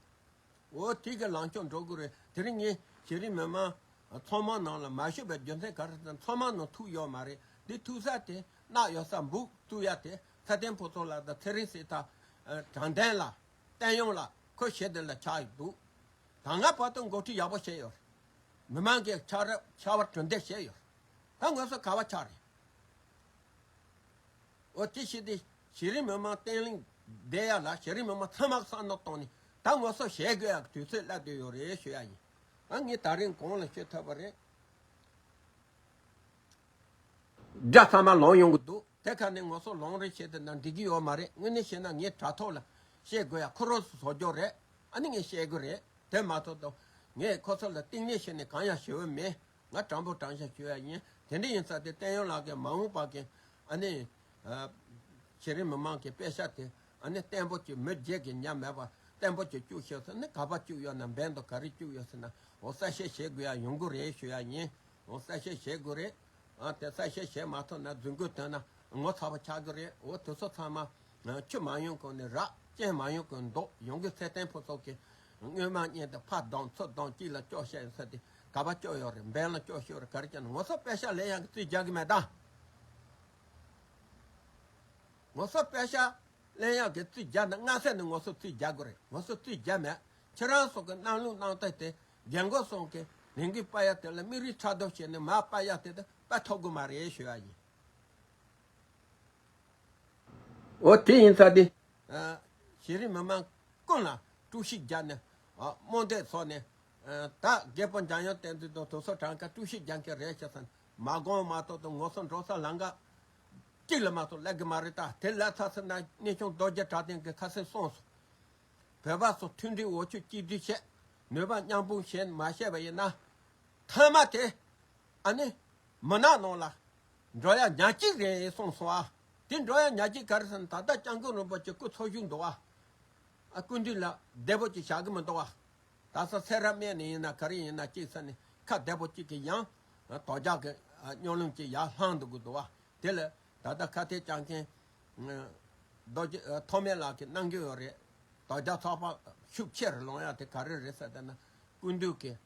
འོ་དེ་གི་ལངས་ཕྱོགས་འགྲོ་དགོས་རེད། དེ་རིང་ངས་གཞི་རིམ་མི་མང་ཚང་མ་ནང་ལ་མ་ཞུགས་པའི་རྒྱུ་མཚན་ག་རེ་ཟེར་ན། ཚང་མ་ནང་ཐུག་ཡོད་མ་རེད། འདི་ཐུག་ས་དེ་གནག་ཡོད་ས་འབུག་བཙུགས་ཡ་དེ་ཚེ་བརྟན་ཕུན་ཚོགས་ལགས་དང་ཚེ་རིང་སྲིད་ཐར། ཨ། དྲང་བདེན་ལགས། བསྟན་དབྱངས་ལགས། ཁོ་བྱེད་དེ་ལ་ཆགས་ཡོད་འདུག་ད་སྔ་བར་དུ་འགོ་ཁྲིད་ཡག་པོ་བྱས་ཡོད་རེད། མི་མང་གིས་ཕྱག་ར་ཕྱག་དབང་གྲུ་འདེགས་བྱས་ཡོད་རེད། ད་ང་ཚོ་ག་པར་ཆགས་རེད། འོ་དེ་བྱས་ཏེ་གཞི་རིམ་མི་མང་བརྟན་ལྷིང་བསྡད་ཡ་ལ་གཞི་རིམ་མི་མང་ཚང་མ་བསམ་བློ་བཏང་ནས་ད་ང་ཚོ་བྱེད་དགོས་ཡག་དུས་ཚོད་སླེབས་བསྡད་ཡོད་རེད་ཞུ་ཡ་ཡིན། ད་ངས་ད་རིང་གོང་ལ་ཤོད་ཐུབ་པ་རེད། དགྲ་ཚང་མ་ལངས་ཡོང་གི་འདུག་དེ་ཁ་ནས་ང་ཚོ་ལངས་རེས་བྱེད་དུ་ན་འགྲིག་གི་ཡོད་མ་རེད། དངོས་གནས་བཤད་ན་ངས་དྲ་ཐོག་ལ་བཤད་དགོས་ཡ་ཁོ་རང་ཚོ་བཟོ་རྒྱུ་རེད། ཨ་ནི་ངས་བཤད་དགོས་རེད། དེ་མ་གཏོགས་དང་ངས་ཁོ་ཚོ་ལ་གཏིང་ནས་བཤད་ནས་གང་ཡང་ཞུ་འོས་མེད། ང་དྲང་པོ་དྲང་བཞག་ཞུ་ཡ་ཡིན། དེ་འདྲ་ཡིན་ཙང་དེ་བསྟན་ཡོན་ལགས་ཀྱིས་མ་འོངས་པ་གི་ཨ་ནི་ཨ་གཞི་རིམ་མི་མང་གི་དཔེ་ཤ་དེ་ཨ་ནི་བརྟན་པོ་གྱི་མི་བརྒྱད་ཀྱི་ཉམས་མེད་པ་བརྟན་པོ་གྱི་བཅུག་ཤོག་ཟེར་ནས་ག་པ་བཅུག་ཡོད་ན་འབེན་དང་ག་རེ་བཅུག་ཡོད་ཟེར་ན་འོ་གསལ་བཤད་བྱེད་དགོས་ཡ་ཡོང་གི་རེད་ཞུ་ཡ་ཡིན། འོ་གསལ་བཤད་བྱེད་དགོས་རེད། ཨ་དེ་གསལ་བཤད་བྱེད་མ་ཐུབ་ན་རྫུན་རྐུན་ཐོན་ན་ངོ་ཚ་བ་ཆགས་ཀྱི་རེད། འོ་དེ་ཚོ་ཚང་མ་ཆུ་མ་ཡོང་གོང་ནས་རག་རྐྱེན་མ་ཡོང་གོང་ནས་འདུག་ཡོང་གི་ཚེ་བརྟན་ཕོ་ཚོགས་ཀྱི་སྔོན་མ་གཉེན་དུ་ཕ་གདོང་ཚུར་གདོང་གཅིག་ལ་སྐྱོ་བཤད་ཡོད་ས་དེ་ག་པ་སྐྱོ་ཡོད་རེད། འབེན་ལ་སྐྱོ་ཤོར་རེད། ག་རེ་བྱས་ན་ངོ་ཚ་དཔེ་ཤ་ལེན་ཡག་གི་རྩིས་རྒྱག་གི་མེད་ད། ངོ་ཚ་དཔེ་ཤ་ལེན་ཡག་གི་རྩིས་རྒྱག་ན་སྔ་ས་ནས་ངོ་ཚ་རྩིས་རྒྱག་དགོས་རེད། ངོ་ཚ་རྩིས་རྒྱག་མེད། ཁྱེད་རང་ཚོ་གི་གནང་ལུགས་གནང་སྟངས་དེ་རྒན་རྒོན་ཚོ་གི་ལས་འགུལ་སྤར་ཡག་དེ་ལ་མི་རིགས་ཕྲག་དོག་བྱས་ནས་མར་སྤར་ཡག་དེ་དེ་སྤར་ཐུབ་གི་མ་རེད་ཞུ་ཡ་ཡིན། འོ་དེ་ཡིན་ཙང་དེ། ཨ་གཞི་རིམ་མི་མང་ཀུན་ལ་དཀྲུག་ཤིང་རྒྱག་ནས་ཨ་རྨོངས་དད་བཟོ་ནས་ཨ་ད་རྒད་པོ་འཇམ་དབྱངས་བསྟན་འཛིན་དང་དེ་ཚོ་གྲངས་ཀ་དཀྲུག་ཤིང་རྒྱག་མཁན་རེད་ཤག་ཟེར་ནས་མ་དགོངས་མ་ཐོག་ཏུ་ངོ་ཚ་འགྲོ་ས་ལམ་ཁ་གཅིག་ལ་མ་གཏོགས་སླེབས་གི་མ་རེད། ད་དེ་སླེབས་ཚར་ཟེར་ན་གནས་ཆུང་རྡོ་རྗེ་གྲགས་ལྡན་གྱིས་ཁ་སང་གསུངས་སོང་། བོད་པ་ཚོ་མཐུན་སྒྲིལ་འོ་ཆུ་གཅིག་སྒྲིལ་བྱས་ནུས་པ་མཉམ་སྤུངས་བྱས་མ་བྱས་པ་ཡིན་ན། མཐའ་མ་དེ་ཨ་ནི་མུན་ནག་ནང་ལ་འགྲོ་ཡ་ཉག་གཅིག་རེད་གསུངས་སོང་ཨ། དེ་འགྲོ་ཡ་ཉག་གཅིག་ག་རེ་ཟེར་ན་ད་ལྟ་སྐྱབས་མགོན་རིན་པོ་ཆེ་སྐུ་འཚོ་བཞུགས་འདུག་ཨ། ཨ་སྐུ་མདུན་ལ་བདེ་པོ་ཅིག་བཞག་གི་མི་འདུག་ཨ། ད་ས་ཚེ་རབས་སྨད་ནས་ཡིན་ན་ག་རེ་ཡིན་ན་གཅིག་ས་ནས་ཁ་བདེ་པོ་གཅིག་གི་ཡང་དོ་རྒྱག་གི་སྨྱོ་ལམ་གཅིག་ཡར་ལྷང་འདུག་གི་འདུག་ཨ། དེ་ལ་ད་ལྟ་ཁ་གཏད་གཅོག་མཁན་རྡོ་རྗེ་ཐོགས་མེད་ལགས་ཀྱིས་གནང་གི་ཡོད་རེད། དོ་རྒྱག་ཚོགས་པ་ཤུགས་ཆེ་རུ་ལོང་ཡ་དེ་ག་རེ་རེད་ཟེར་ལྟ་ན་སྐུ་མདུན་གྱིས་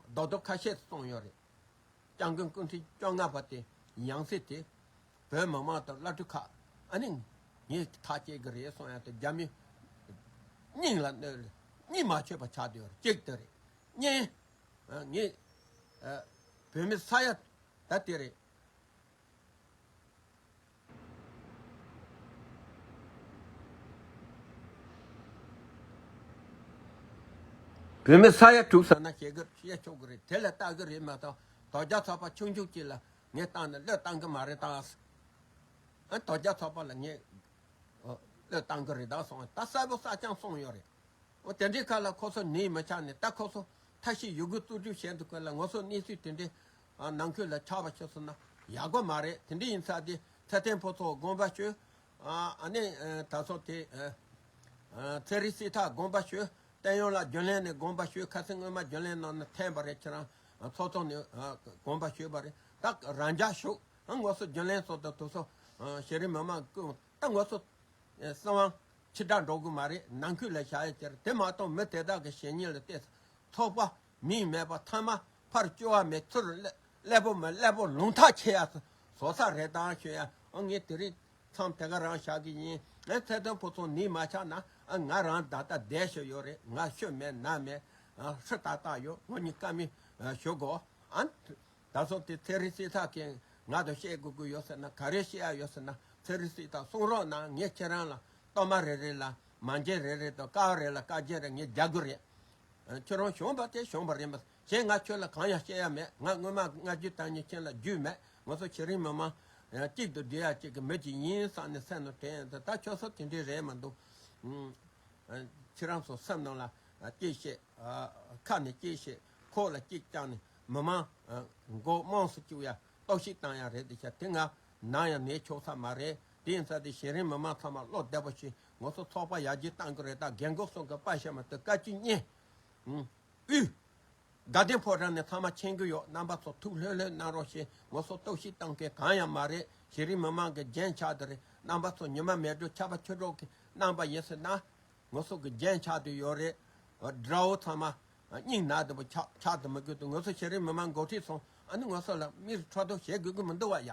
རྡོག་རྡོག་ཁ་ཤས་གསུངས་ཡོད་རེད། སྐྱབས་མགོན་སྐུ་ཕྲེང་བཅོ་ལྔ་པ་དེ་ཡང་སྲིད་དེ་བོད་མི་མང་དང་བླ་སྤྲུལ་ཁག་ཨ་ནི་ངས་ཐག་བཅད་ཀྱི་རེད་གསུངས་ཡ་དེ་རྒྱ་མི་སྙིང་ལ་གནོད་རེད། གཉིད་མ་ཆོད་པ་ཆགས་བསྡད་ཡོད་རེད། གཅིག་དེ་རེད། གཉིས། ངས་བོད་མི་ས་ཡ་ད་དེ་རེད། བོད་མི་ས་ཡ་དྲུག་ཟེར་ན་བཤད་གི་བཤད་ཆོག་གི་རེད། དེ་ལ་ལྟ་གི་རེད་མ་གཏོགས་དོ་རྒྱག་ཚོགས་པ་ཆུང་ཆུང་གཅིག་ལ་ངས་བཏང་ནས་བློས་བཏང་གི་མ་རེད་ད། ཨ་དོ་རྒྱག་ཚོགས་པ་ལ་ངས་བློས་བཏང་གི་རེད་ད་གསུངས། ད་གསལ་པོ་གསལ་རྐྱང་གསུངས་ཡོད་རེད། འོ་དེ་འདྲའི་ཁ་ལ་ཁོ་ཚོ་ནི་མི་ཆགས་ནས་ད་ཁོ་ཚོ་ཐབས་ཤེས་ཡོད་དགུ་རྩོལ་སྒྲུབ་བྱས་འདུག་གི་ལ་ངོ་སོ་གནས་ཚུལ་དེ་འདྲའི་ནང་ཁུལ་ལ་ཆགས་པ་ཤོད་སོང་ན་ཡག་པོ་མ་རེད། དེ་འདྲ་ཡིན་ཙང་དེ་ཚེ་བརྟན་ཕོ་ཚོ་དགོངས་པ་ཞུ། ཨ་ནི་ད་ཚོ་དེ་ཚེ་རིང་སྲིད་ཐར་དགོངས་པ་ཞུ། བསྟན་ཡོན་ལགས་རྒྱུན་ལས་ནས་དགོངས་པ་ཞུ། ཁ་སང་སྔོན་མ་རྒྱུན་ལས་ནང་ནས་འཐེན་པ་རེད། ཁྱེད་རང་ཚོགས་གཙོ་ནས་དགོངས་པ་ཞུས་པ་རེད། ད་རང་འཇགས་ཞུགས། ངོ་སོ་རྒྱུན་ལས་ཚོ་དང་དེ་ཚོ་གཞི་རིམ་མི་མང་ཀུན་ད་ངོ་སོ་སྲིད་དབང་ཕྱི་དགྲ་འགྲོ་གི་མ་རེད། ནང་ཁུལ་ལ་བཞག་ཡ་ཁྱེར་དེ་མ་གཏོགས་མི་དེ་དག་གི་བཤེས་གཉེན་ལ་བལྟས་ཚོགས་པ་མིང་མེད་པ་ཐ་མ་ཕར་སྐྱོ་བ་མེད་ཚུར་ཀླད་པོ་མེད་ཀླད་པོ་ལུང་ཐག་ཆད་ཡ་བཟོ་ས་རེད་དང་ཞུ་ཡ། ཨ་ངས་དེ་རིང་མཚམས་དེ་ག་རང་བཞག་གི་ཡིན། ངས་ཚེ་བརྟན་ཕོ་ཚོ་ནི་མ་ཆགས་ན་ཨ་ང་རང་ད་ལྟ་བསྡད་ཤོད་ཡོད་རེད། ང་ཤི་མེད་ན་མེད་ཧྲི་ཏག་ཏག་ཡོད། ངོ་གཉིས་ཀ་མི་ཞུ་དགོ་ཨ། ད་སོ་དེ་ཚེ་རིང་སྲིད་ཐར་གྱིས་ང་དང་བཤད་དགོས་ཀྱི་ཡོད་ཟེར་ན་ག་རེ་བཤད་ཡ་ཡོད་ཟེར་ན་ཚེ་རིང་སྲིད་ཐར་གསུང་རོགས་གནང་། ངས་ཁྱེད་རང་ལ་གཏོར་མ་རེ་རེ་ལ་མ་འཇལ་རེ་རེ་དང་དཀའ་བ་རེ་ལ་དཀའ་འཇལ་རེ་ངས་རྒྱག་གི་རེད། ཁྱེད་རང་གཞོན་པ་དེ་གཞོན་པ་རེད་མ་གཞན་ང་ཁྱོད་ལ་གང་ཡང་བཤད་ཡ་མེད། ང་སྔོན་མ་ང་རྒྱུད་བཏང་ཉིན་ཁྱེད་ལ་རྒྱུས་མེད། ང་ཚོ་གཞི་རིམ་མི་མང་གཅིག་ཏུ་སྒྲིལ་ཡ་གཅིག་གི་མི་གཅིག་ཡིན་བསམ་ནས་སེམས་ནང་དྲན་ཡ་ད་ཁྱོད་ཚོ་དེ་འདྲས་རེད་མ་འདུག་ཁྱེད་རང་ཚོ་སེམས་ནང་ལ་གཅིག་བཤད། ཁ་ནས་གཅིག་བཤད། ཁོག་ལ་གཅིག་བཅངས་ནས་མི་མང་མགོ་རྨོངས་སུ་བཅུག་ཡ་གཏོར་བཤིག་བཏང་ཡ་རེད་དེ་ཤ་དེ་ང་ནམ་ཡང་ནས་ཆོག་ས་མ་རེད། དེ་ཡིན་ཙང་དེ་གཞི་རིམ་མི་མང་ཚང་མ་བློ་བདེ་པོ་བྱེད། ང་ཚོ་ཚོགས་པ་ཡར་རྒྱས་གཏང་གི་རེད། ད་རྒན་རྒོན་སོགས་ཀྱི་པ་ཤ་མ་ཏི་བཀའ་བཅུ་གཉིས། དབུས། དགའ་ལྡན་ཕོ་བྲང་ནས་ཚང་མ་མཁྱེན་གྱི་ཡོད། རྣམ་པ་ཚོ་ཐུགས་ལྷོད་ལྷོད་གནང་རོགས་ཞེས་ང་ཚོ་གཏོར་བཤིག་བཏང་མཁན་གང་ཡང་མ་རེད། གཞི་རིམ་མི་མང་གི་རྒྱན་ཆགས་དེ་རེད། རྣམ་པ་ཚོ་ཉི་མ་མེ་སྒྲོན་ཆར་པ་ཆུ་གྲོགས་ཀྱི་རྣམ་པ་ཡིན་ཟེར་ན། ང་ཚོ་གི་རྒྱན་ཆགས་དུ་ཡོད་རེད། དགྲ་བོ་ཚང་མ་སྙིང་ན་དུ་ཆགས་ཆགས་དུ་མི་དགོས་དུ་ང་ཚོ་གཞི་རིམ་མི་མང་འགོ་ཁྲིད་སོང་ཨ་ནི་ང་ཚོ་ལ་མིར་འཕྲོ་དོ་བྱེད་དགོས་ཀྱི་མི་འདུག་བ་ཡ།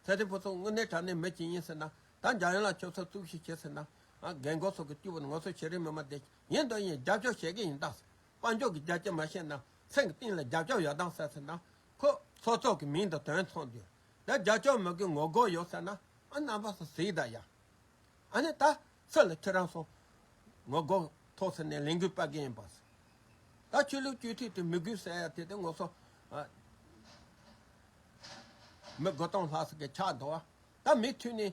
ཚེ་བརྟན་ཕོ་ཚོ་དངོས་གནས་དྲང་གནས་མི་གཅིག་ཡིན་ཟེར་ན་ད་འཇམ་དབྱངས་ལགས་ཁྱོད་ཚོ་གཙུག་ཤི་བྱེད་ཟེར་ན་ཨ་རྒན་རྒོན་ཚོ་གི་སྐྱིད་པོ་ནི་ང་ཚོ་གཞི་རིམ་མི་མང་བསྡད་ཡིན་དང་ཡིན་རྒྱབ་སྐྱོར་བྱེད་ཀྱི་ཡིན་ད་ཟེར། དཔལ་འབྱོར་གྱི་རྒྱབ་སྐྱོར་མ་བྱས་ན་སེམས་ཀྱི་གཏིང་ལ་རྒྱབ་སྐྱོར་ཡོད་དང་ཟེར་ཟེར་ན་ཁོ་ཚོགས་གཙོ་གི་མིང་དང་དོན་མཚུངས་དུས་ད་རྒྱབ་སྐྱོར་མི་དགོས་ངོ་རྒོལ་ཡོད་ཟེར་ན་ཨ་རྣམ་པ་ཚོ་གཟིགས་ད་ཡ། ཨ་ནི་ད་སུ་ལ་ཁྱེད་རང་ཚོ་ངོ་རྒོལ་ཐོག་ཟེར་ནས་ལས་འགུལ་སྤེལ་གི་ཡིན་པ། ད་ཆོས་ལུགས་སྤྱི་འཐུས་དེ་མི་དགོས་ཟེར་ཡ་དེ་དེ་ངོ་སོ། ཨ་ མི་དགུ་སྟོང་ལྷག་ཙམ་གྱི་ཆགས་འདུག་བ། ད་མུ་མཐུད་ནས་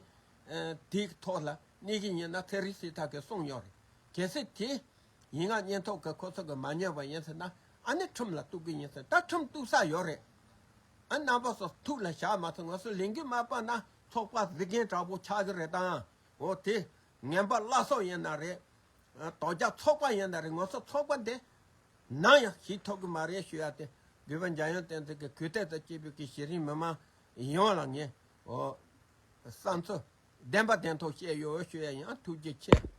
ཨ་དེའི་ཐོག་ལ་གནས་ཀྱི་ཡིན་ན། ཐེ་རི་སི་ཐ་གིས་གསུངས་ཡོད་རེད། གལ་སྲིད་དེ་ཡིན་ན་སྙན་ཐོ་གི་ཁོ་ཚོ་གིས་མ་ཉན་པ་ཡིན་ཟེར་ན། ཨ་ནི་ཁྲིམས་ལ་གཏུག་གི་ཡིན་ཟེར། ད་ཁྲིམས་གཏུག་ས་ཡོད་རེད། ཨ་རྣམ་པ་ཚོ་ཐུགས་ལ་བཞག་མ་ཐུབ། ང་ཚོ་ལས་འགུལ་མ་སྤར་ན་ཚོགས་པ་གཟིགས་མཁན་དྲག་པོ་ཆགས་ཀྱི་རེད་དང་། འོ་དེ་ངན་པ་བླ་སྲོག་ཡིན་ན་རེད། ཨ་དོལ་རྒྱལ་ཚོགས་པ་ཡིན་ན་རེད། ང་ཚོ་ཚོགས་པ་འདི་ནམ་ཡང་ཞིག་ཐུབ་ཀྱི་མ་རེད་ཞུ་ཡ་དེ། དགེ་བ་འཇམ་དབྱངས་བསྟན་འཛིན་གྱི་གུས་བརྩི་དང་བཅས་པའི་གི་གཞི་རིམ་མི་མང་ཡོངས་ལ་ངས་འོ་བསམ་ཚུལ་བདེན་པ་བདེན་ཐོག་བཤད་ཡོད་ཞུ་ཡ་ཡིན། ཨ་ཐུགས་རྗེ་ཆེ།